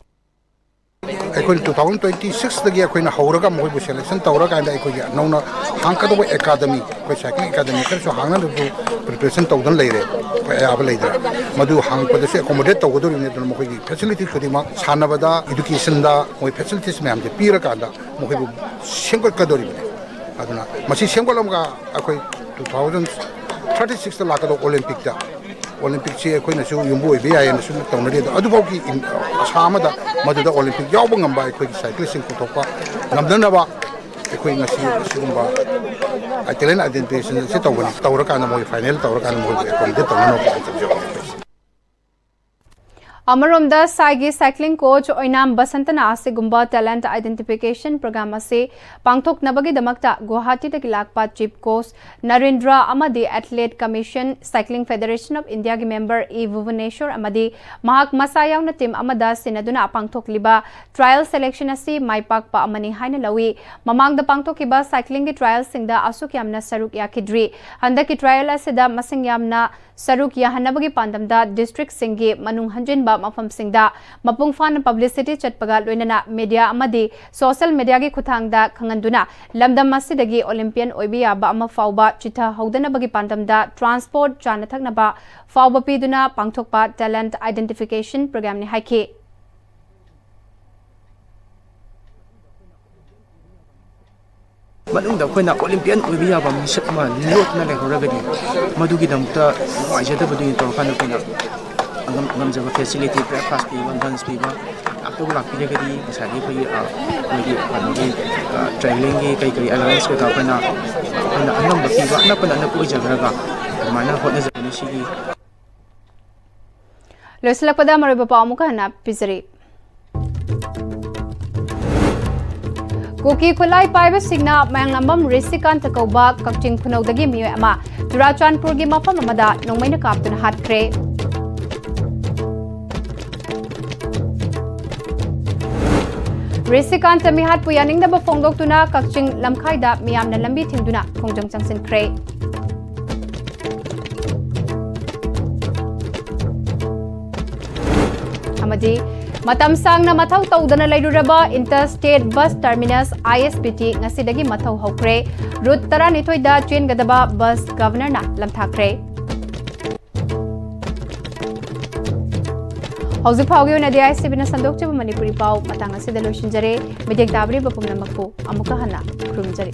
ꯑꯩꯈꯣꯏꯅ two thousand twenty sixꯇꯒꯤ ꯑꯩꯈꯣꯏꯅ ꯍꯧꯔꯒ ꯃꯈꯣꯏꯕꯨ selection ꯇꯧꯔꯀꯥꯟꯗ ꯑꯩꯈꯣꯏꯒꯤ ꯅꯧꯅ ꯍꯥꯡꯀꯗꯧꯕ academy, ꯑꯩꯈꯣꯏ cycling academy ꯈꯔꯁꯨ ꯍꯥꯡꯅꯕꯁꯨ preparation ꯇꯧꯗꯨꯅ ꯂꯩꯔꯦ꯫ ꯑꯩꯈꯣꯏ ꯑꯌꯥꯕ ꯂꯩꯗꯅ ꯃꯗꯨ ꯍꯥꯡꯉꯛꯄꯗꯁꯨ accommodate ꯇꯧꯒꯗꯧꯔꯤꯕꯅꯤ꯫ ꯑꯗꯨꯅ ꯃꯈꯣꯏꯒꯤ facility ꯈꯨꯗꯤꯡꯃꯛ ꯁꯥꯟꯅꯕꯗ, educationꯗ ꯃꯣꯏ facilities ꯃꯌꯥꯝꯁꯦ ꯄꯤꯔꯀꯥꯟꯗ ꯃꯈꯣꯏꯕꯨ ꯁꯦꯝꯒꯠꯀꯗꯧꯔꯤꯕꯅꯤ꯫ ꯑꯗꯨꯅ ꯃꯁꯤ ꯁꯦꯝꯒꯠꯂꯝꯃꯒ ꯑꯩꯈꯣꯏ two thousand thirty sixꯇ ꯂꯥꯛꯀꯗꯧꯕ Olympicꯇ Olympicꯁꯤ ꯑꯩꯈꯣꯏꯅꯁꯨ ꯌꯨꯝꯕꯨ ꯑꯣꯏꯕ ꯌꯥꯏꯌꯦꯅꯁꯨ ꯇꯧꯅꯔꯤ꯫ ꯑꯗꯣ ꯑꯗꯨꯐꯥꯎꯒꯤ ꯑꯁꯥ ꯑꯃꯗ ꯃꯗꯨꯗ Olympic ꯌꯥꯎꯕ ꯉꯝꯕ ꯑꯩꯈꯣꯏꯒꯤ cyclistꯁꯤꯡ ꯄꯨꯊꯣꯛꯄ ꯉꯝꯅꯅꯕ ꯑꯩꯈꯣꯏ ꯉꯁꯤ ꯑꯁꯤꯒꯨꯝꯕ Talent Identification ꯑꯁꯤ ꯇꯧꯕꯅꯤ꯫ ꯇꯧꯔꯀꯥꯟꯗ ꯃꯣꯏ final ꯇꯧꯔꯀꯥꯟꯗ ꯃꯣꯏꯕꯨ accommodate ꯇꯧꯅꯅꯕ plan ꯇꯧꯖꯕꯅꯤ ꯑꯩꯈꯣꯏꯁꯦ꯫ ꯑꯃꯔꯣꯝꯗ ꯁꯥꯏꯒꯤ cycling coach ꯑꯣꯏꯅꯥꯝ ꯕꯁꯟꯇꯅ ꯑꯁꯤꯒꯨꯝꯕ Talent Identification Program ꯑꯁꯤ ꯄꯥꯡꯊꯣꯛꯅꯕꯒꯤꯗꯃꯛꯇ ꯒꯨꯋꯥꯍꯥꯇꯤꯗꯒꯤ ꯂꯥꯛꯄ chief coach ꯅꯔꯦꯟꯗ꯭ꯔ ꯑꯃꯗꯤ Athlete Commission, Cycling Federation of Indiaꯒꯤ member E ꯚꯨꯕꯅꯦꯁꯣꯔ ꯑꯃꯗꯤ ꯃꯍꯥꯛ ꯃꯁꯥ ꯌꯥꯎꯅ team ꯑꯃꯗ ꯁꯤꯟꯅꯗꯨꯅ ꯄꯥꯡꯊꯣꯛꯂꯤꯕ trial selection ꯑꯁꯤ ꯃꯥꯏ ꯄꯥꯛꯄ ꯑꯃꯅꯤ ꯍꯥꯏꯅ ꯂꯧꯏ꯫ ꯃꯃꯥꯡꯗ ꯄꯥꯡꯊꯣꯛꯈꯤꯕ cyclingꯒꯤ trialꯁꯤꯡꯗ ꯑꯁꯨꯛ ꯌꯥꯝꯅ ꯁꯔꯨꯛ ꯌꯥꯈꯤꯗ꯭ꯔꯤ꯫ ꯍꯟꯗꯛꯀꯤ trial ꯑꯁꯤꯗ ꯃꯁꯤꯡ ꯌꯥꯝꯅ ꯁꯔꯨꯛ ꯌꯥꯍꯟꯅꯕꯒꯤ ꯄꯥꯟꯗꯝꯗ districtꯁꯤꯡꯒꯤ ꯃꯅꯨꯡ ꯍꯟꯖꯤꯟꯕ ꯃꯐꯝꯁꯤꯡꯗ ꯃꯄꯨꯡ ꯐꯥꯅ ꯄꯕ꯭ꯂꯤꯁꯤꯇꯤ ꯆꯠꯄꯒ ꯂꯣꯏꯅꯅ ꯃꯤꯗꯤꯌꯥ ꯑꯃꯗꯤ ꯁꯣꯁꯤꯌꯦꯜ ꯃꯤꯗꯤꯌꯥꯒꯤ ꯈꯨꯠꯊꯥꯡꯗ ꯈꯪꯍꯟꯗꯨꯅ ꯂꯝꯗꯝ ꯑꯁꯤꯗꯒꯤ ꯑꯣꯂꯤꯝꯄꯤꯌꯟ ꯑꯣꯏꯕ ꯌꯥꯕ ꯑꯃ ꯐꯥꯎꯕ ꯆꯤꯊꯍꯧꯗꯅꯕꯒꯤ ꯄꯥꯟꯗꯝꯗ ꯇ꯭ꯔꯥꯟꯁꯄꯣꯔꯠ, ꯆꯥꯅ ꯊꯛꯅꯕ ꯐꯥꯎꯕ ꯄꯤꯗꯨꯅ ꯄꯥꯡꯊꯣꯛꯄ ꯇꯦꯂꯦꯟꯠ ꯑꯥꯏꯗꯦꯟꯇꯤꯐꯤꯀꯦꯁꯟ ꯄ꯭ꯔꯣꯒ꯭ꯔꯥꯝꯅꯤ ꯍꯥꯏꯈꯤ꯫ ꯃꯅꯨꯡꯗ ꯑꯩꯈꯣꯏꯅ ꯑꯣꯂꯤꯝꯄꯤꯌꯟ ꯑꯣꯏꯕ ꯌꯥꯕ ꯃꯤꯁꯛ ꯑꯃ ꯂꯣꯠꯇꯨꯅ ꯂꯩꯍꯧꯔꯒꯗꯤ, ꯃꯗꯨꯒꯤꯗꯃꯛꯇ ꯅꯨꯡꯉꯥꯏꯖꯗꯕꯗꯨ ꯇꯧꯔꯀꯥꯟꯗ ꯑꯩꯈꯣꯏꯅ ꯑꯉꯝ ꯉꯝꯖꯕ ꯐꯦꯁꯤꯂꯤꯇꯤ, ꯕ꯭ꯔꯦꯛꯐꯥꯁ ꯄꯤꯕ, ꯂꯟꯁ ꯄꯤꯕ, ꯂꯥꯛꯇꯕꯨ ꯂꯥꯛꯄꯤꯔꯒꯗꯤ ꯉꯁꯥꯏꯒꯤ ꯑꯩꯈꯣꯏꯒꯤ, ꯑ, ꯑꯩꯈꯣꯏꯒꯤ ꯀꯩꯅꯣꯒꯤ, ꯑ, ꯇ꯭ꯔꯦꯚꯦꯂꯤꯡꯒꯤ ꯀꯩ ꯀꯔꯤ ꯑꯦꯂꯥꯎꯋꯦꯟꯁ ꯀꯩꯀꯥ ꯑꯩꯈꯣꯏꯅ, ꯑꯩꯈꯣꯏꯅ ꯑꯉꯝꯕ ꯄꯤꯕ, ꯑꯅꯛꯄꯅ ꯑꯅꯛꯄ ꯑꯣꯏꯖꯈ꯭ꯔꯒ ꯑꯗꯨꯃꯥꯏꯅ ꯍꯣꯠꯅꯖꯕꯅꯤ꯫ ꯁꯤꯒꯤ ꯂꯣꯏꯁꯤꯜꯂꯛꯄꯗ ꯃꯔꯨꯑꯣꯏꯕ ꯄꯥꯎ ꯑꯃꯨꯛꯀ ꯍꯟꯅ ꯄꯤꯖꯔꯤ꯫ ꯀꯨꯀꯤ ꯈꯨꯠꯂꯥꯏ ꯄꯥꯏꯕꯁꯤꯡꯅ ꯃꯌꯥꯡꯂꯥꯝꯕꯝ ꯔꯤꯁꯤꯀꯥꯟꯇ ꯀꯧꯕ ꯀꯛꯆꯤꯡ ꯈꯨꯅꯧꯗꯒꯤ ꯃꯤꯑꯣꯏ ꯑꯃ ꯆꯨꯔꯥꯆꯥꯟꯄꯨꯔꯒꯤ ꯃꯐꯝ ꯑꯃꯗ ꯅꯣꯡꯃꯩꯅ ꯀꯥꯞꯇꯨꯅ ꯍꯥꯠꯈ꯭ꯔꯦ꯫ ꯔꯤꯁꯤꯀꯥꯟꯇ ꯃꯤꯍꯥꯠꯄꯨ ꯌꯥꯅꯤꯡꯗꯕ ꯐꯣꯡꯗꯣꯛꯇꯨꯅ ꯀꯛꯆꯤꯡ ꯂꯝꯈꯥꯏꯗ ꯃꯤꯌꯥꯝꯅ ꯂꯝꯕꯤ ꯊꯤꯡꯗꯨꯅ ꯈꯣꯡꯖꯪ ꯆꯪꯁꯤꯟꯈ꯭ꯔꯦ꯫ ꯑꯃꯗꯤ ꯃꯇꯝ ꯁꯥꯡꯅ ꯃꯊꯧ ꯇꯧꯗꯅ ꯂꯩꯔꯨꯔꯕ ꯏꯟꯇꯔ ꯁ꯭ꯇꯦꯠ ꯕꯁ ꯇꯔꯃꯤꯅꯁ, ꯑꯥꯏ ꯑꯦꯁ ꯕꯤ ꯇꯤ, ꯉꯁꯤꯗꯒꯤ ꯃꯊꯧ ꯍꯧꯈ꯭ꯔꯦ꯫ ꯔꯨꯠ ꯇꯔꯥꯅꯤꯊꯣꯏꯗ ꯆꯦꯟꯒꯗꯕ ꯕꯁ ꯒꯕꯔꯅꯔꯅ ꯂꯝꯊꯥꯈ꯭ꯔꯦ꯫ ꯍꯧꯖꯤꯛ ꯐꯥꯎꯒꯤ ꯑꯣꯏꯅꯗꯤ ꯑꯥꯏ ꯑꯦꯁ ꯇꯤ ꯚꯤꯅ ꯁꯟꯗꯣꯛꯆꯕ ꯃꯅꯤꯄꯨꯔꯤ ꯄꯥꯎ ꯃꯇꯥꯡ ꯑꯁꯤꯗ ꯂꯣꯏꯁꯤꯟꯖꯔꯦ꯫ ꯃꯤꯠꯌꯦꯡ ꯇꯥꯕꯤꯔꯤꯕ ꯄꯨꯝꯅꯃꯛꯄꯨ ꯑꯃꯨꯛꯀ ꯍꯟꯅ ꯈꯨꯔꯨꯝꯖꯔꯤ꯫